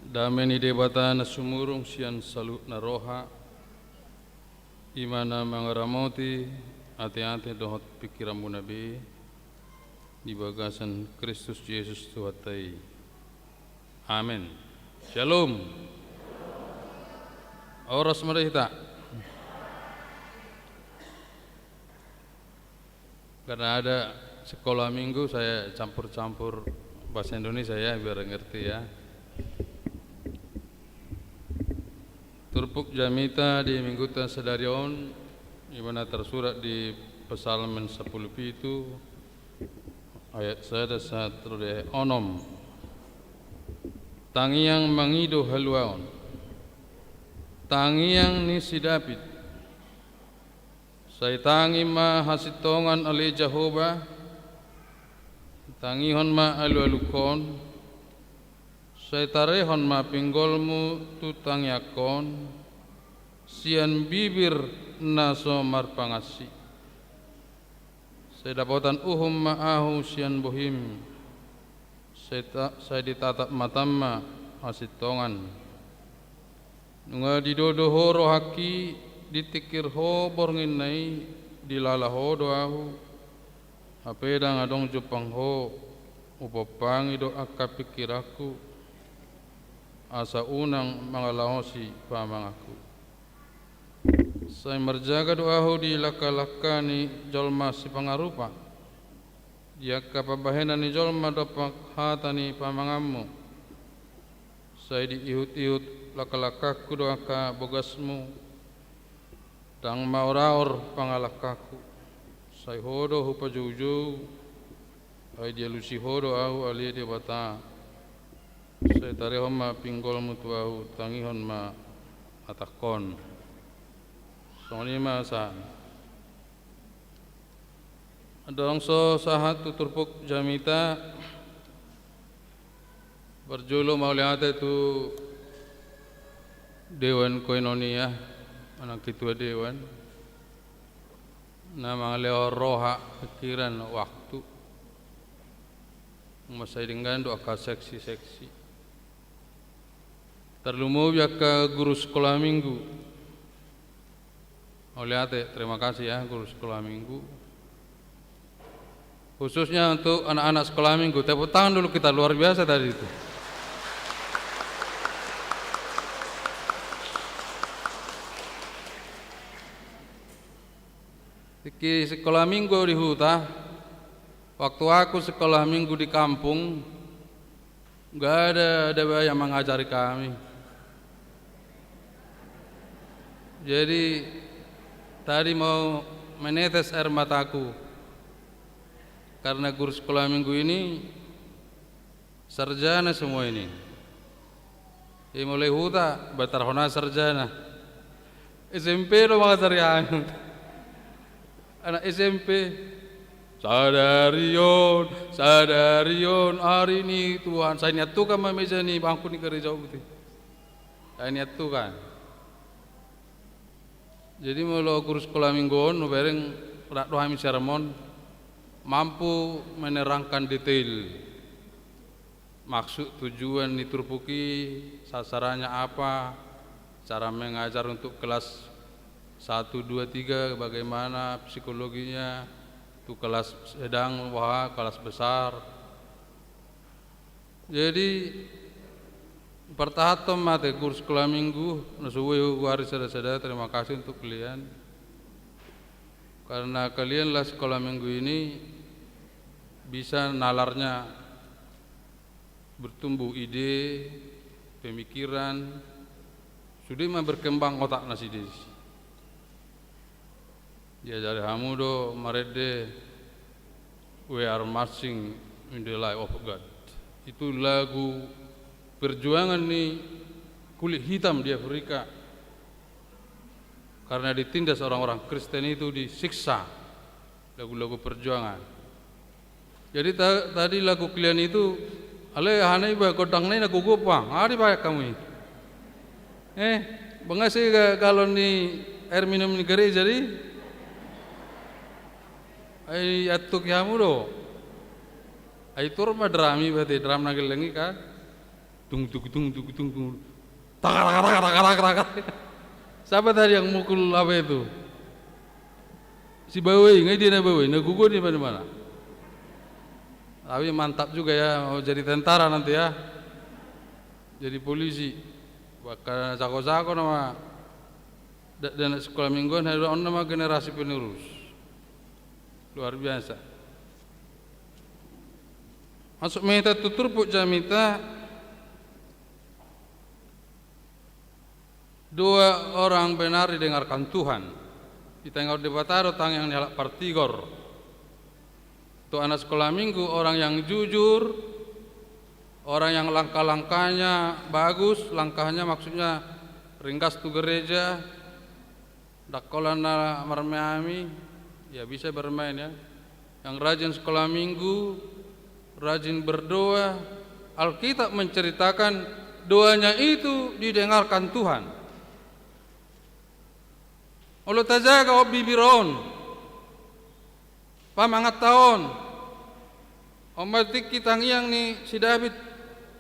Dame ni Debata na sumurung sian saluhutna roha, i ma na mangaramoti ateate dohot pingkiranmuna be di bagasan Kristus Jesus Tuhanta i. Amen. Shalom. Horas ma di hita. Karena ada sekolah minggu, saya campur-campur bahasa Indonesia ya, biar ngerti ya. Turpuk jamita di mingguta sadari on, i ma na tarsurat di Psalmen sampulu pitu, ayat sada sahat ro di ayat onom. Tangiang mangido haluaon. Tangiang ni si David. Sai tangi ma hasintongan ale Jahowa, tangihon ma alualungkon, sai tarehon ma pinggolmu tu tangiangkon, sian bibir na so marpangansi. Sai dapotan uhum ma ahu sian bohim, sai ta-, sai ditatap matam ma hasintongan. Nunga didodo ho rohangki, ditingkir ho borngin na i, dilala ho do ahu. Hape ndang adong jumpang ho, hupompangi do angka pingkiranku, asa unang mangalaosi pamanganku. Sai marjaga do ahu di langka-langka ni jolma sipangarupa, di angka pambahenan ni jolma dompak hata ni pamanganmu. Sai diihut-ihut langka-langkangku do angka bogasmu, ndang maor-aor pangalangkangku. Sai ho do hupajoujou, ai dialusi ho do ahu ale Debata. Sai tarehon ma pinggolmu tu ahu, tangihon ma hatangkon. Songon i ma sahat. Adong so sahat tu turpuk jamita. Parjolo mauliate tu Dewan Koinonia, manang ketua dewan, na mangalehon roha, pikiran, waktu. Mansai denggan do angka seksi-seksi. Tarlumobi angka guru sekolah minggu. Mauliate, terima kasih ya, guru sekolah minggu. Khususnya untuk anak-anak sekolah minggu, tepuk tangan dulu kita, luar biasa tadi itu. Tingki sekolah minggu di huta, waktu aku sekolah minggu di kampung, nggak ada, ada yang mengajari kami. Jadi, tadi mau menetes air mataku. Karena guru sekolah minggu ini sarjana semua ini. Jadi mulai huta, batarhona sarjana. S M P do mangajari hami. Anak S M P. Sadari on, sadari on, ari ni Tuhan. Sai niantukan ma meja ni bangku ni gereja on. Sai niantukan. Jadi molo guru sekolah minggu on, hubereng rap do hami sermon, mampu menerangkan detail. Maksud tujuan ni turpuk i, sasarannya apa, cara mengajar untuk kelas satu, dua, tiga, bagaimana psikologinya, tu kelas sedang, wah, kelas besar. Jadi, partahanhon ma ate guru sekolah minggu, na so boi hugoari sada-sada, terima kasih untuk kalian. Karena kalianlah sekolah minggu ini bisa nalarnya bertumbuh ide, pemikiran, sude ma berkembang otak nasida disi. Diajari hamu do marende We Are Marching in the Light of God. Itu lagu perjuangan ni kulit hitam di Afrika. Karena ditindas orang-orang Kristen itu, disiksa. Lagu-lagu perjuangan. Jadi ta-, tadi lagu kalian itu, ale aha na iba, gondang na i na gogop, Bang. Aha dibaen hamu i? Eh, bang asa ga-, galon ni air minum ni gereja di? Ai antuki hamu do. Ai tuor ma drum i berarti, drum na gelleng i kan. Tung, tung, tung, tung, tung, tung. Taka, taka, taka, taka, taka, taka. Siapa tadi yang mukul apa itu? Si Bawe, nggak dia na Bawe, na gugu di mana-mana. Tapi mantap juga ya, mau jadi tentara nanti ya. Jadi polisi. Bahkan jago-jago nama da-, dan sekolah mingguan, hari on nama generasi penerus. Luar biasa. Masuk meta tutur puk jamita. Dua orang benar didengarkan Tuhan. Di tengah Debata do tangiang ni halak partigor. Tu anak sekolah minggu, orang yang jujur, orang yang langkah-langkahnya bagus, langkahnya maksudnya ringgas tu gereja, ndang holan na marmeami, ya bisa bermain ya. Yang rajin sekolah minggu, rajin berdoa, Alkitab menceritakan doanya itu didengarkan Tuhan. Olo tajaga on bibir on, pamanganta on. On ma tingki tangiang ni si David,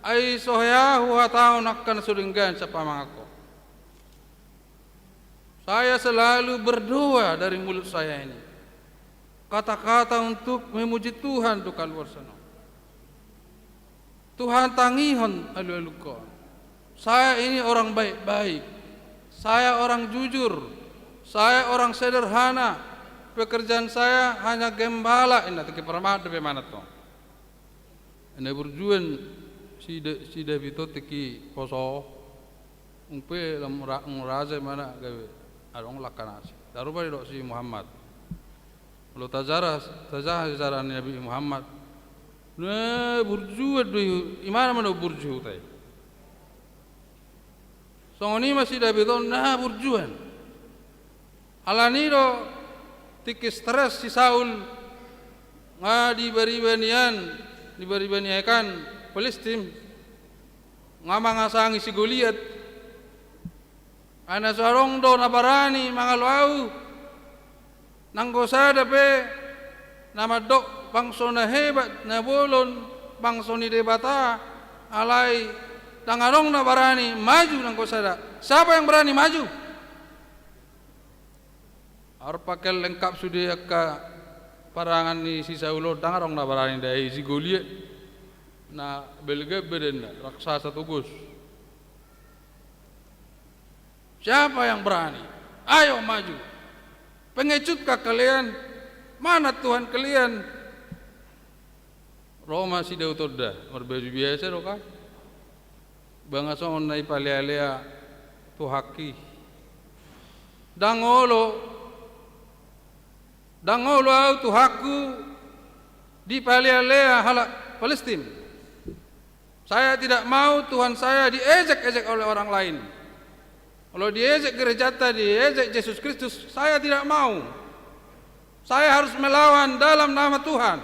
ai so hea huhatahon angka na so denggan sian pamanganku. Saya selalu berdoa dari mulut saya ini. Kata-kata untuk memuji Tuhan tu kaluar sonon. Tuhan, tangihon alualungkon. Saya ini orang baik-baik. Saya orang jujur. Saya orang sederhana. Pekerjaan saya hanya gembala, inna tingki parmahan dope manat on. Na burjuan si Da-, si David on tingki poso, ung pe lam ra-, ung raja imana gabe adong langka na asing. Tarupa didok si Muhammad. Molo tajaha, tajaha sejarah ni Nabi Muhammad, na burjuan do i, imana ma na burju huta i. Songon i ma si David on na burjuan. Alani do tingki stres si Saul, nga di bariba nian, di bariba ni aekan Palistim, nga mangasangi si Goliat. Ai na so adong do na barani mangalo ahu, nanggo sada pe na mandok bangso na hebat, na bolon, bangso ni Debata, alai ndang adong na barani maju nanggo sada. Siapa yang berani maju? Arpakel lengkap sude angka parangan ni si Saul on, ndang adong na barani, ndai si Goliat na belga badanna, raksasa togos. Siapa yang berani? Ayo maju. Pengecutkan kalian. Mana Tuhan kalian? Ro ma si Daud on da, marbaju biasa do kan. Banga songon na ipalealea Tuhanki. Ndang olo, ndang olo ahu Tuhanku dipalealea halak Palistim. Saya tidak mau Tuhan saya diejek-ejek oleh orang lain. Kalau diejek gerejata, diejek Yesus Kristus, saya tidak mau. Saya harus melawan dalam nama Tuhan.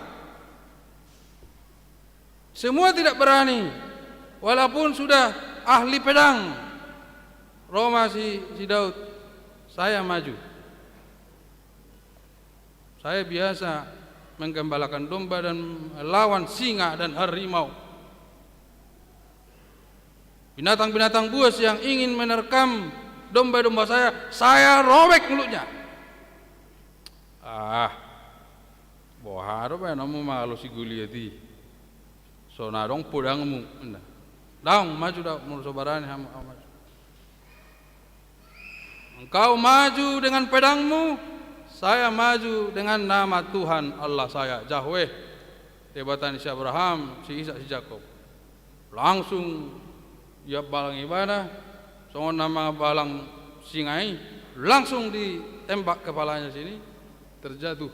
Semua tidak berani, walaupun sudah ahli pedang. Ro ma si, si Daud, saya maju. Saya biasa menggembalakan domba dan melawan singa dan harimau. Binatang-binatang buas yang ingin menerkam domba-domba saya, saya robek mulutnya. Ah, boha do baenonmu mangalo si Goliat i? So na adong podangmu, ninna. Daong, maju daong, molo so barani hamu, ayo maju. Engkau maju dengan pedangmu, saya maju dengan nama Tuhan Allah saya, Yahweh, Debata ni si Abraham, si Isak, si Jakob. Langsung diambalang ibana, songon na mambalang singa i, langsung ditembak kepalanya sini, terjatuh,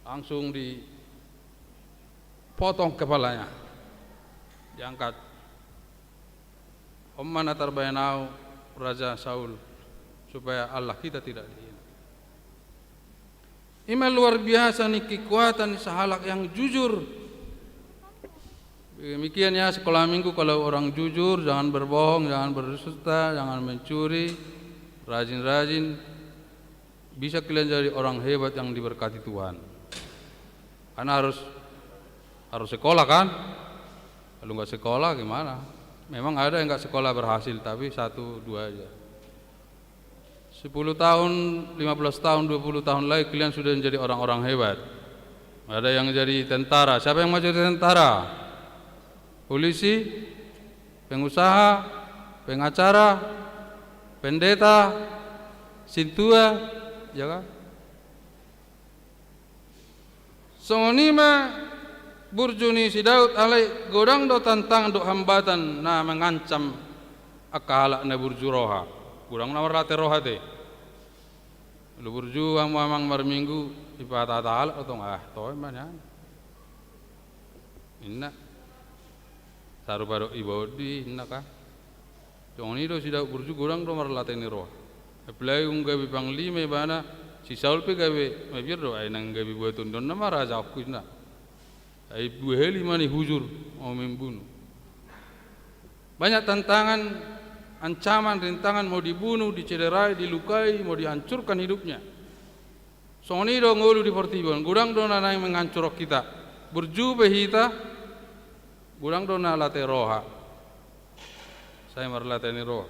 langsung dipotong kepalanya, diangkat. On ma na tarbaen ahu, Raja Saul, supaya Allah kita tidak dihina. I ma luar biasa ni kekuatan ni sahalak yang jujur. Demikian ya, sekolah minggu, kalau orang jujur, jangan berbohong, jangan berdusta, jangan mencuri, rajin-rajin, bisa kalian jadi orang hebat yang diberkati Tuhan. Karena harus, harus sekolah kan? Kalau nggak sekolah gimana? Memang ada yang nggak sekolah berhasil, tapi satu dua aja. Sepuluh tahun, lima belas tahun, dua puluh tahun lagi kalian sudah menjadi orang-orang hebat. Ada yang jadi tentara. Siapa yang mau jadi tentara? Polisi, pengusaha, pengacara, pendeta, sintua, ya kan? Songon i ma burju ni si Daud, alai godang do tantangan dohot hambatan na mangancam angka halak na burju roha. Godang na marlate roha te. Molo burju hamu amang marminggu, dipahatahata halak do tong, ah, toe ma nian, ninna. Sarupa do iba on di, ninna kan. Songon i do si Daud burju, godang do marlate ni roha. Apalagi dung gabe panglima ibana, si Saul pe gabe, mabiar do, ai nang gabe buat on do, ninna ma raja on, ninna. Ai dua hali ma nihujur, mau membunuh. Banyak tantangan, ancaman, rintangan, mau dibunuh, dicederai, dilukai, mau dihancurkan hidupnya. Songon i do ngolu di portibi on, godang do na naeng menghancurhon hita. Burju pe hita, godang do na late roha. Sai marlate ni roha.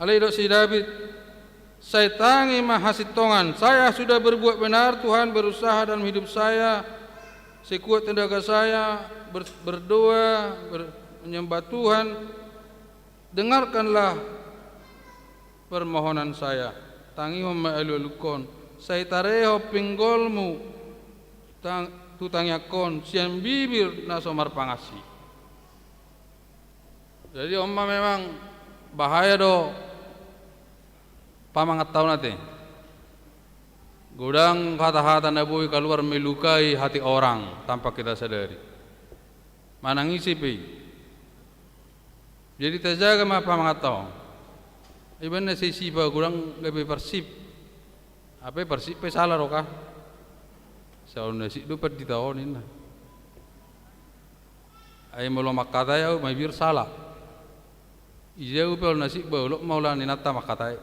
Alai didok si Daud, sai tangi ma hasintongan. Saya sudah berbuat benar, Tuhan, berusaha dalam hidup saya, sekuat tenaga saya, ber-, berdoa, ber-, menyembah Tuhan. Dengarkanlah permohonan saya. Tangihon ma alualungkon. Sai tarehon pinggolmu tang-, tu tangiangkon sian bibir na so marpangansi. Jadi on ma memang bahaya do pamangantaon ate. Godang hata-hata na boi kaluar melukai hati orang tanpa kita sadari. Manang ise pe i. Jadi tajaga ma pamangantaon. Ibaen na sisipa godang gabe parsip. Hape parsip pe sala do kan. Sai olo na sip do pandita on ninna. Ai molo mangkatai ahu mabiar sala. Ise ahu pe olo na sip, ba olop ma holan inanta mangkatai.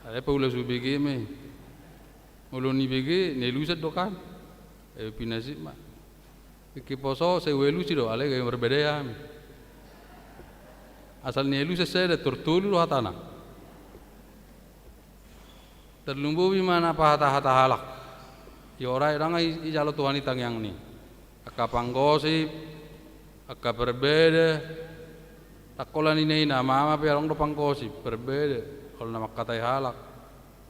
Alai paula so bege ma i. Molo nibege, nielusan do kan. Ai pinasip ma. Ingkon poso, sai uelusi do, alai gabe marbadai hami. Asal nielusan sada, tor tolu do hatana. Tarlumobi ma na pahata-hata halak. Ia ora i, ndang i, ijalo Tuhan i tangiang ni angka panggosip, angka parbada. Ndang holan ina-ina, ama-ama pe adong do panggosip, parbada. Olo na mangkatai halak.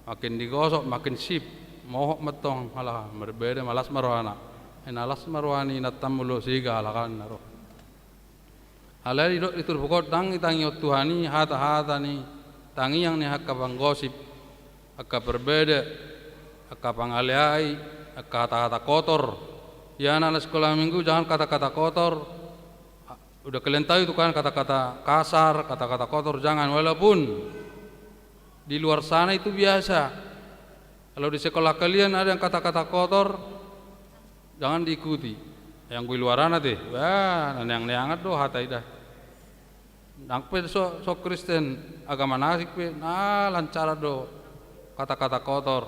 Makin digosok, makin sip. Mohop ma tong halak, marbada ma, las ma rohana. Ai na las ma roha ni inanta molo sega halak an na ro. Alai didok di turpuk on, ndang ditangihon Tuhan i hata-hata ni tangiang ni angka panggosip, angka parbada, angka pangaleai, angka hata-hata kotor. Ia anak-anak sekolah minggu, jangan kata-kata kotor. Udah kalian tahu itu kan, kata-kata kasar, kata-kata kotor, jangan. Walaupun di luar sana itu biasa. Kalau di sekolah kalian ada yang kata-kata kotor, jangan diikuti. Yang di luaran ate, wah, na neang-neangan do hata i da. Nang pe so, so Kristen, agama na asing pe, na lancar do kata-kata kotor.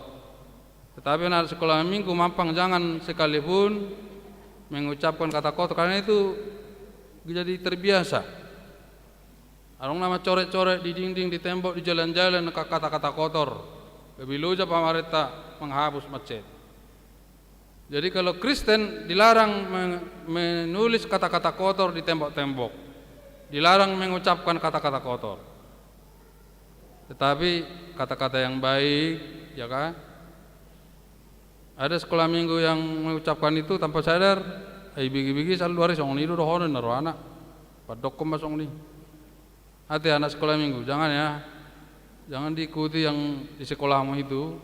Tetapi anak sekolah minggu mampang jangan sekalipun mengucapkan kata kotor, karena itu jadi terbiasa. Adong na mancoret-coret di dinding, di tembok, di jalan-jalan, ka-, kata-kata kotor. Gabe loja pamarenta menghapus, mencet. Jadi kalau Kristen dilarang me-, menulis kata-kata kotor di tembok-tembok. Dilarang mengucapkan kata-kata kotor. Tetapi kata-kata yang baik, ya kan? Ada sekolah minggu yang mengucapkan itu tanpa sadar, ai bege-bege saluar i songon i do dohonon na rohana. Pandokkon ma songon i. Ate anak sekolah minggu, jangan ya. Jangan diikuti yang di sekolahmu itu.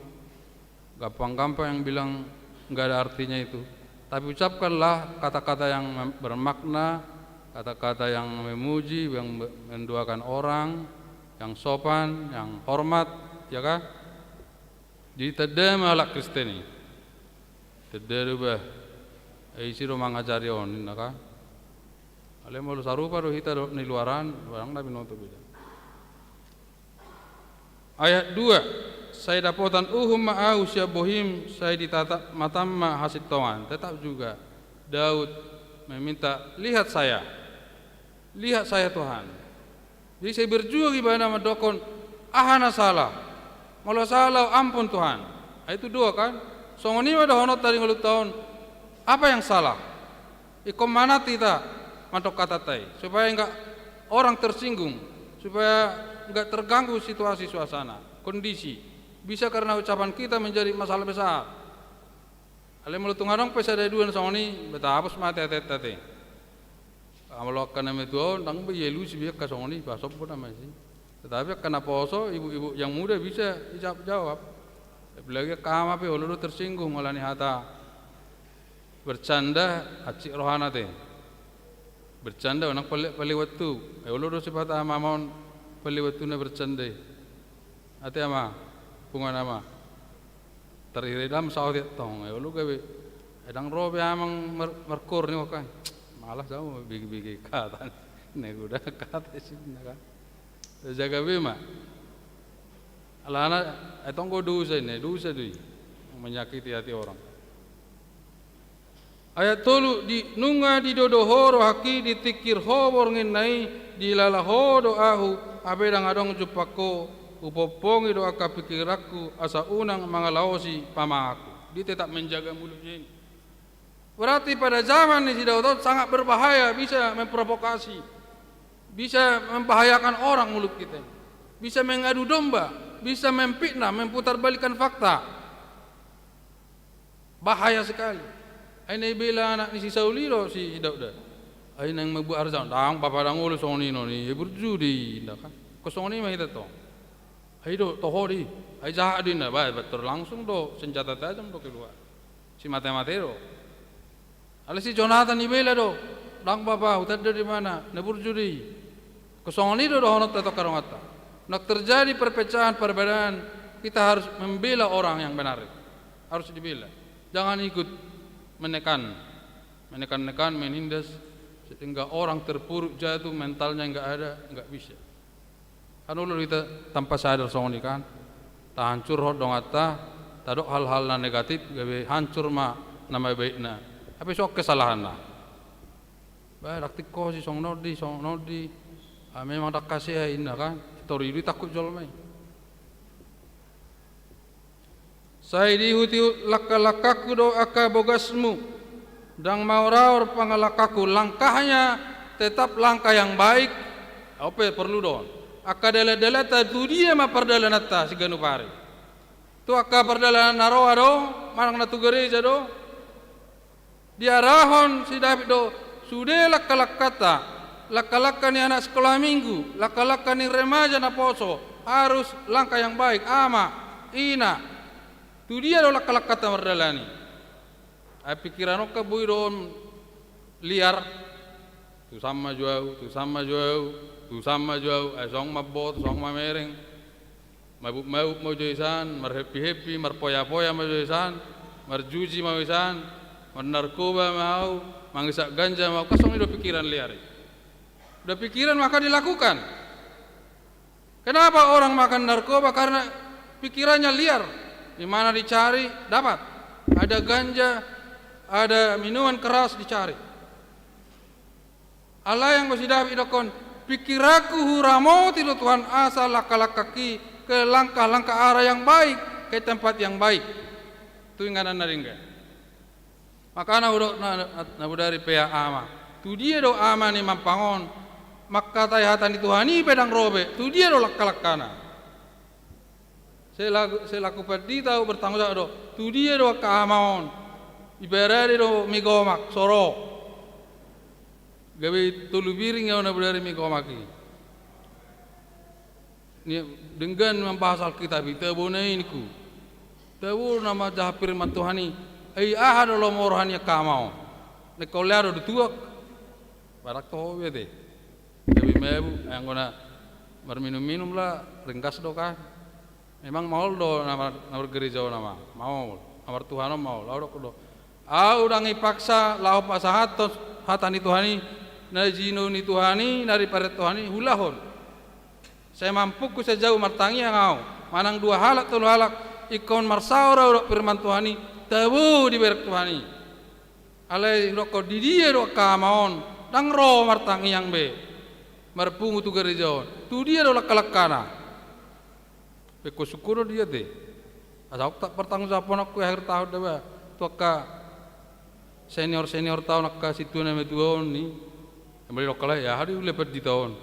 Gampang-gampang yang bilang nggak ada artinya itu. Tapi ucapkanlah kata-kata yang mem-, bermakna, kata-kata yang memuji, yang me-, mendoakan orang, yang sopan, yang hormat, ya kan? Jadi tanda ma halak Kristen i. Tanda do bah. Ai ise do mangajari on, ninna kan? Alai molo sarupa do hita dohot ni luaran, barang na binoto beda. Ayat dua, sai dapotan uhum ma ahu sian bohim, sai ditatap matam ma hasintongan. Tetap juga Daud meminta, "Lihat saya, lihat saya Tuhan." Jadi sai berjuang ibana mandokkon, "Aha na salah? Molo salah, ampun Tuhan." Ah, itu doa kan? Songon i ma dohononta di ngolunta on, apa yang salah? Ingkon manat hita mandok hatanta i, supaya enggak orang tersinggung, supaya enggak terganggu situasi, suasana, kondisi. Bisa karena ucapan kita menjadi masalah besar. Alai molo tung adong pe sada dua na songon i, betapus ma ate-atenta te. Ah, molo angka na matua on, ndang be dialusi be angka songon i, pasombu nama i. Tetapi angka na poso, ibu-ibu yang muda bisa dijawab-jawab. Apalagi angka ama pe, olo do tersinggung ala ni hata bercanda, hansit rohana te. Bercanda, unang pale-, palewat tu. Eh, olo do sipata ama on palewat tu na bercanda i. Ate ama, punguan ama. Tarhira i dam saotik tong, eh, olo gabe. Eh, ndang ro be amang mar-, markoor ni, wah kan. Malas au, bege-bege hata. Nek udah hata i sinna kan. Jaga be ma. Alana, eh, tong do dosa i, dosa do i. Menyakiti hati orang. Ayat tolu, di, nunga didodo ho rohangki, ditingkir ho bornginna i, dilala ho do ahu, hape ndang adong jumpangku, hupongpongi do angka pingkiranku, asa unang mangalaosi pamanganku. Dia tetap menjaga mulutnya ini. Berarti pada zaman ni si Daud on sangat berbahaya, bisa memprovokasi, bisa membahayakan orang mulut kita ini. Bisa mengadu domba, bisa memfitnah, memputarbalikkan fakta. Bahaya sekali. Ai na ibela anak ni si Saul i do si Daud da. Ai naeng mambuat arjang, ndang papa, ndang olo songon i non i, burju do i, inda kan. Ingkon songon i ma hita tong. Ai do, toho do i. Ai jahat do i, inda. Bah, betul langsung do senjata tajam do keluar. Si mate-mate do. Alai si Jonatan ibela do. Ndang papa, hutanda do ibana, na burju do i. Ingkon songon i do dohononta tu angka dongan ta. Nang terjadi perpecahan, perbedaan, kita harus membela orang yang benar. Harus dibela. Jangan ikut menekan. Menekan-nekan, menindas, sehingga orang terpuruk, jatuh, mentalnya nggak ada, nggak bisa. Kan olo do hita tanpa sadar songon i kan. Tahansurhon donganta, tadok hal-hal na negatif, gabe hancur ma nama baikna. Hape songon kesalahanna. Bah, ndang tingkos i, songon on do i, songon on do i. Ah, memang ndang hasea i, inna kan. Tori do i tangkup jolma i. Sai diihut-ihut langka-langkangku do angka bogasmu. Ndang maor-aor pangalangkangku. Langkahnya tetap langkah yang baik. Au pe porlu do on. Angka dalan-dalanta, tu dia ma pardalananta siganup ari? Tu angka pardalanan na roa do, manang na tu gareja do? Diarahon si David do sude langka-langkanta, langka-langka ni anak sikola minggu, langka-langka ni remaja na poso, harus langkah yang baik, ama, ina. Tu dia do langka-langkanta mardalani? Ai pingkiran on kan boi do on liar. Tu san ma jo au, tu san ma jo au, tu san ma jo au, ai songon mamboto, songon mamereng. Mabuk-mabuk ma au jo i san, marheppi-heppi, marpoya-poya ma au jo i san, marjuji ma au i san, marnarkoba ma au, mangisap ganja ma au, kan songon i do pingkiran liar i. Udah pingkiran maka dilakukan. Kenapa orang makan narkoba? Karena pikirannya liar. Di mana dicari, dapat. Ada ganja, ada minuman keras, dicari. Alai anggo si David didokkon, pingkiranku huramoti do Tuhan asa langka-langkangki ke langkah-langkah arah yang baik, ke tempat yang baik. Tu inganan na denggan. Makana hudok na, na, na bodari pe ama. Tu dia do ama ni mampang on? Mangkatai hata ni Tuhan i pe ndang ro be, tu dia do langka-langkana? Selaku, selaku pandita au bertanggung jawab do. Tu dia do angka ama on? Ibarani do migomak, so ro. Gabe tolu piring au na bodari migomak i. Ni, denggan mambahas Alkitab i, tabo na i ningku. Tabo nama jaha firman Tuhan i. Ai aha do lomo roha ni angka ama on? Ningkon lea do do tuak. Barak toho be te. Gabe mabuk, anggo na marminum-minum la, ringgas do kan. Memang maol do na mar-, na margereja on ama. Maol. Na martuhan on maol. Au dok do. Au ndang ipaksa laho pasahathon hata ni Tuhan i, na jinou ni Tuhan i, na diparet Tuhan i, huulahon. Sai mampungku sai jau martangiang au, manang dua halak tolu halak, ingkon marsaor au dok firman Tuhan i, tabo diberek Tuhan i. Alai hudokkon, di dia do angka ama on? Ndang ro martangiang be, marpungu tu gareja on. Tu dia do langka-langkana? Pekko sungkun do dia te. Asa ahu tak bertanggung jawab on ahu di akhir tahun da ba tu angka senior-senior ta on, angka sintua na matua on ni. Embali do angka lae, aha do ule pandita on?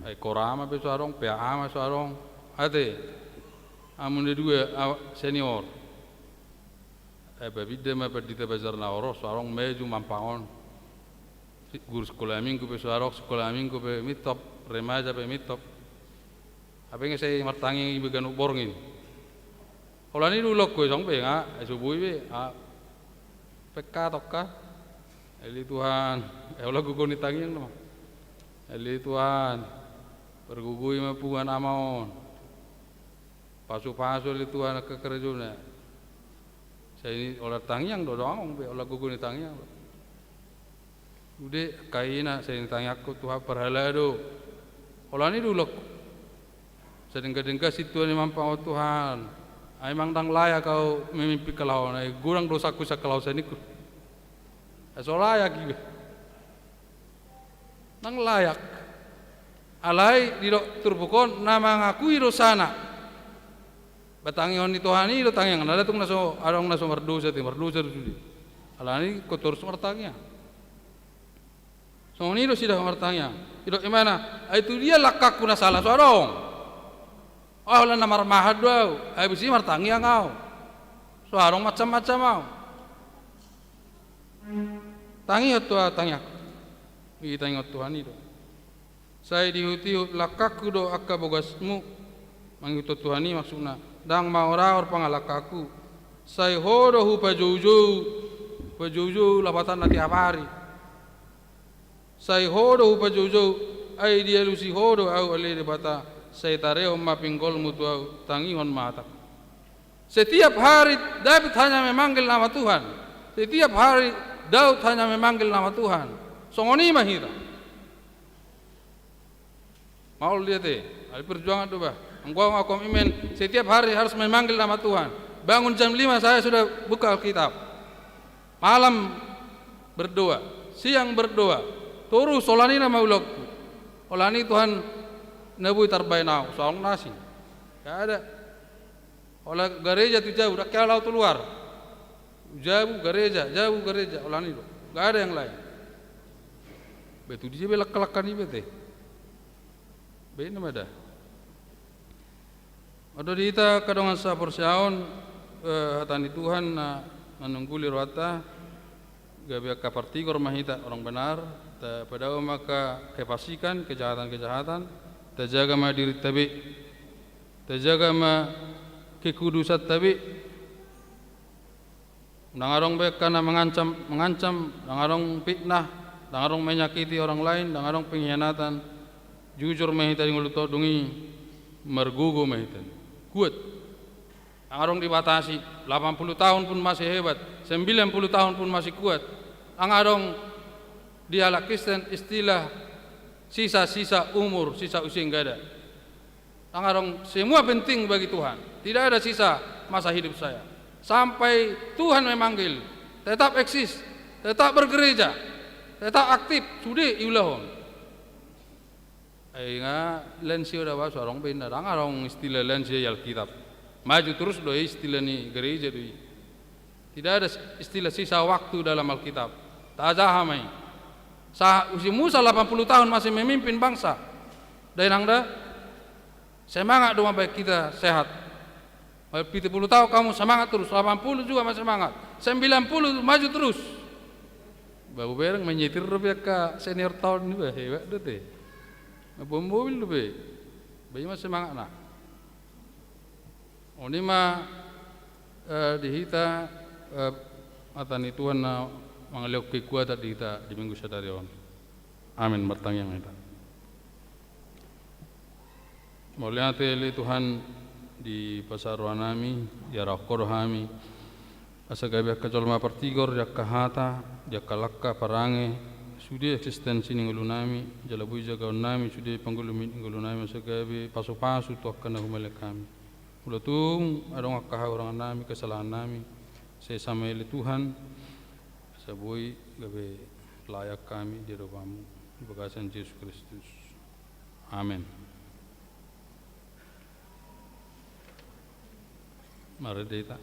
Ai korama pe so adong, P A A ma so adong. Ate, hamu na dua, ah, senior. Eh, papinda ma pandita Banjar Naor, so adong maju mampang on. Si-, guru sikola minggu pe so adong, sikola minggu pe mintop, remaja pe mintop. Hape nunga sai martangiang iba ganup borngin. Holan i do ulokku, eh, song be nga, eh, so boi be, ah, pekka tongka. Ale Tuhan, eh, holan gogo ni tangiang nama. Ale Tuhan, pargogoi ma punguan ama on. Pasu-pasu ale Tuhan angka karejona. Sai holan tangiang do, dong be, holan gogo ni tangiang do. Sude, angka ina, sai nitangiangkon Tuhan parhalado. Holan i do ulokku. Sai denggan-denggan sintua ni mampang on Tuhan. Ai memang ndang layak ahu memimpin kalaho on, ai godang dosaku sian kalaho on, sai ningku. Ai so layak iba. Ndang layak. Alai didok turpuk on na mangakui dosana. Ba tangiangan ni Tuhan i do tangiangan. Ndada tung na so, adong na so mardosa te, mardosa do sude. Alani ingkon torus martangiang. Songon i do sida martangiang. Didok imana, ai tu dia langkangku na sala, so adong. Ahu holan na marmahan do ahu, habis i martangiang ahu. So adong macam-macam ahu. Tangihon Tuhan tangiangku. I tangihon Tuhan i do. Sai diihut-ihut langkangku do angka bogasmu, mangihuthon Tuhan i maksudna, ndang maor-aor pangalangkangku. Sai Ho do hupajoujou, hupajoujou lapatanna tiap ari. Sai Ho do hupajoujou, ai dialusi Ho do ahu ale Debata, sai tarehon ma pinggolmu tu ahu, tangihon ma hatangku. Setiap hari Daud hanya memanggil nama Tuhan. Setiap hari Daud hanya memanggil nama Tuhan. Songon i ma hita. Maol dia te, ale perjuangan do bah. Anggo ahu, ahu komitmen, setiap hari harus memanggil nama Tuhan. Bangun jam lima saya sudah buka Alkitab. Malam berdoa, siang berdoa. Torus holan i nama ulokku. Holan i Tuhan na boi tarbaen ahu, so adong na asing. Gak ada. Holan gareja tu jabu, ndang hea laho tu luar. Jabu gareja, jabu gareja, holan i do. Gak ada yang lain. Ba tu dia be langka-langka niba te? Baen nama da. Adong di hita angka dongan saporseaon, eh, hata ni Tuhan na manungguli rohanta, gabe angka partigor ma hita, orang benar, tapadao ma angka kepastian, kejahatan-kejahatan, tajaga ma dirinta be, tajaga ma kekudusanta be. Ndang adong be angka na mengancam, mengancam, ndang adong fitnah, ndang adong menyakiti orang lain, ndang adong pengkhianatan. Jujur ma hita di ngolunta on, dung i margogo ma hita. Kuat. Ndang adong dibatasi, delapan puluh tahun pun masih hebat, sembilan puluh tahun pun masih kuat. Ndang adong di halak Kristen istilah sisa-sisa umur, sisa usia, nggak ada. Ndang adong, semua penting bagi Tuhan. Tidak ada sisa masa hidup saya. Sampai Tuhan memanggil, tetap eksis, tetap bergereja, tetap aktif, sude iulahon. Ai nga lansia da bah, so adong be inna, ndang adong istilah lansia i Alkitab. Maju terus do i, istilah ni gereja do i. Tidak ada istilah sisa waktu dalam Alkitab. Tajaha ma i. Sa-, si Musa delapan puluh tahun masih memimpin bangsa. Dainang da, semangat do mambahen hita sehat. Pitu puluh tahun hamu semangat terus, delapan puluh juga masih semangat. Sembilan puluh maju terus. Ba hubereng menyetir dope angka seniorta on, ba hebat do te. Mamboan mobil dope. Ba i ma semangatna. On i ma, eh, di hita, eh, hata ni Tuhan na mangalehon kekuatan di hita di Minggu sadari on. Amin. Martangiang ma hita. Mauliate ale Tuhan, dipasahat rohanami, diarahon Ho do hami. Asa gabe angka jolma partigor di angka hata, di angka langka, parange, sude eksistensi ni ngolunami, jala boi jagaonnami sude panggulut ni ngolunami, asa gabe pasu-pasu tu angka na humaliang hami. Molo tung adong angka hahurangannami, kesalahannami, sesa ma i ale Tuhan, Asa boi gabe layak hami di adopanMu di bagasan Jesus Kristus. Amen. Marende hita.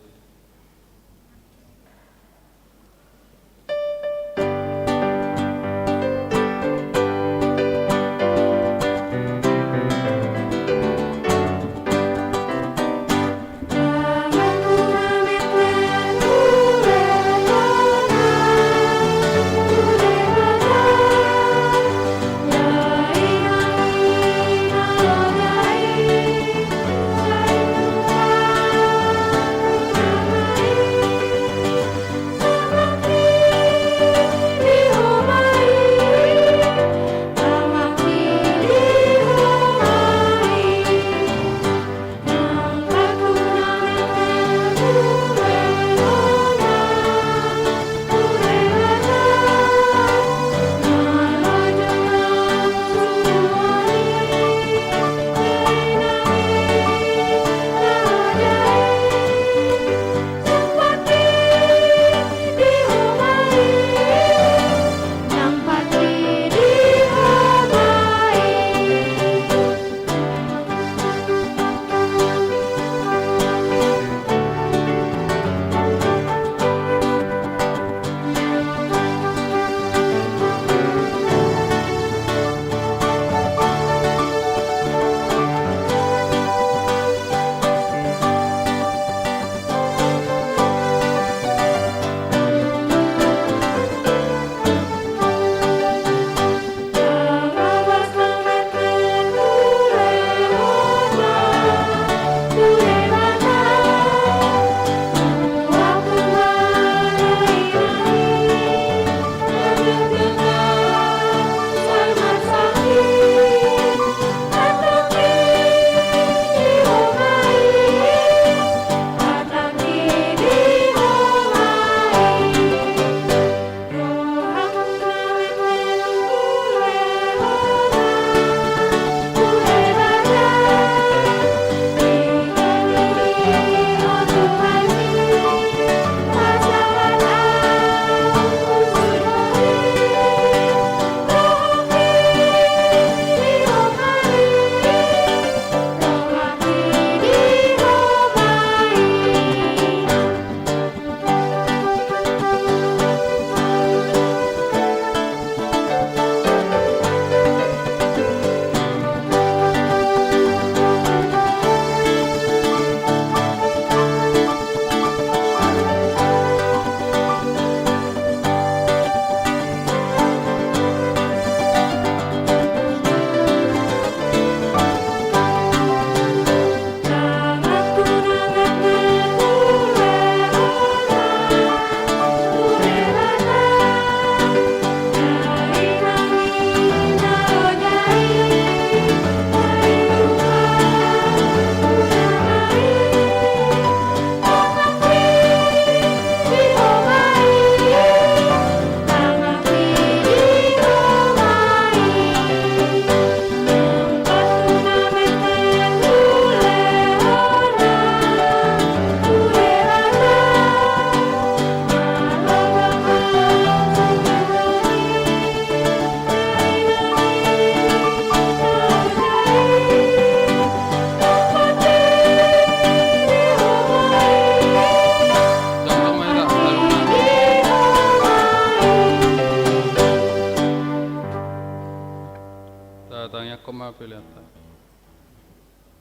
Tatangiangkon ma peleanta.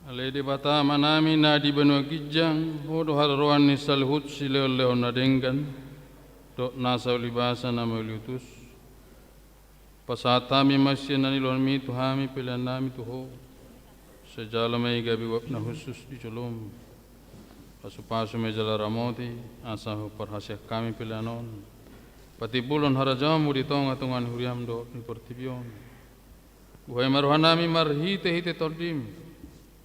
Ale Debata Amanami na di banua ginjang, Ho do haroroan ni saluhut silehonlehon na denggan dohot nasa ulibasa na mauliutus. Pasahat hami ma sian na nilehonMi tu hami peleannami tu Ho. Sai jalo ma i gabe uap na hushus di joloM. Pasupasu ma i jala ramoti, asa huparhaseang hami pelean on patimbulhon harajaonMu di tongatonga ni huriaM dohot di portibi on. Buhai ma rohanami marhitehite TondiM.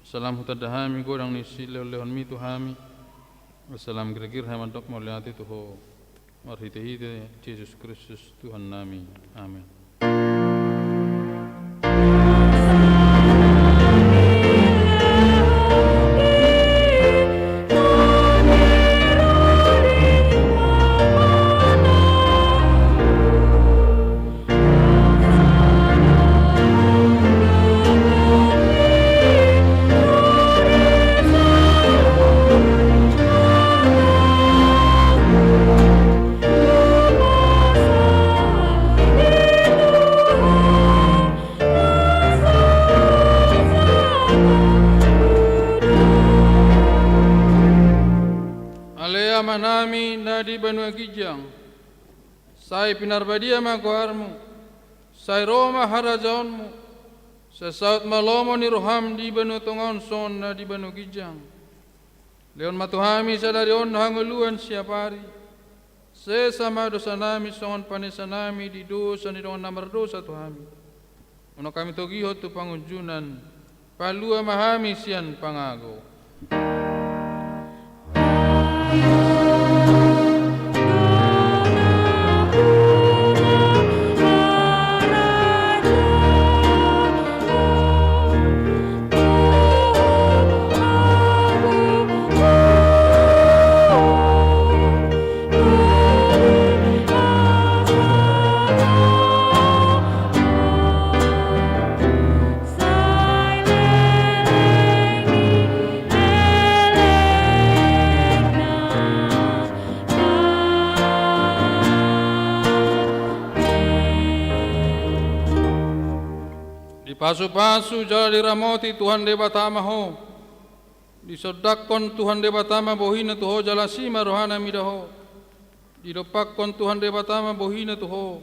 Asa lam hutanda hami godang ni silehonlehonMi tu hami. Asa lam girgir hami mandok mauliate tu Ho. Marhitehite Jesus Kristus Tuhannami. Amen. ginjang. Sai pinarbadia ma goarmu. Sai ro ma harajaonmu. Sai saut ma lomo ni roham di banua tonga on songon na di banua ginjang. Lehon ma tu hami sadari on hangoluan siapari. Sesa ma dosanami songon panesanami di dosa ni dongan na mardosa tu hami. Unang hami togihon tu pangunjunan. Palua ma hami sian pangago. Dipasupasu jala diramoti Tuhan Debata ma ho. Disondangkon Tuhan Debata ma bohina tu ho jala asi ma rohana mida ho. Didompakkon Tuhan Debata ma bohina tu ho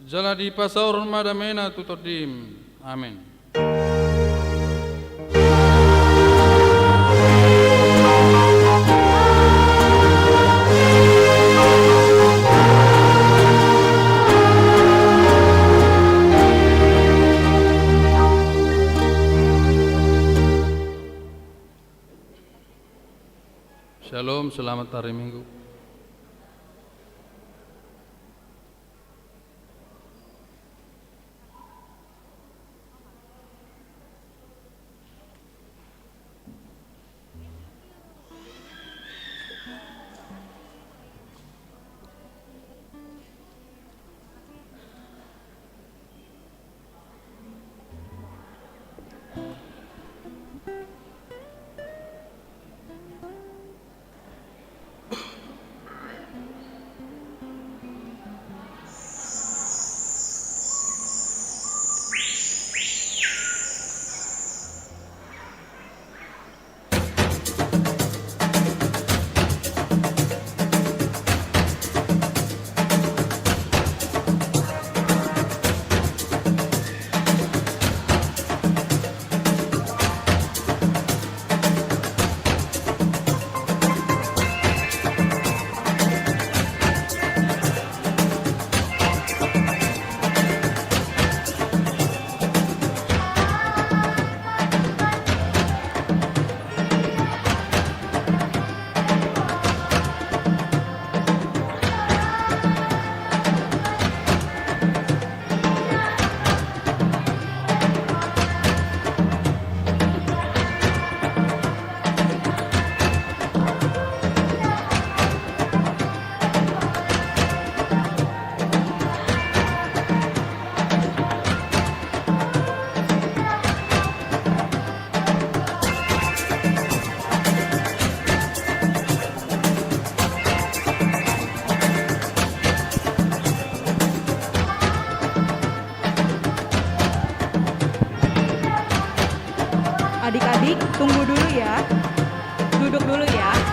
jala dipasaorhon ma damena tu tondim. Amen. Shalom, selamat hari Minggu. Adik-adik, tunggu dulu ya. Duduk dulu ya.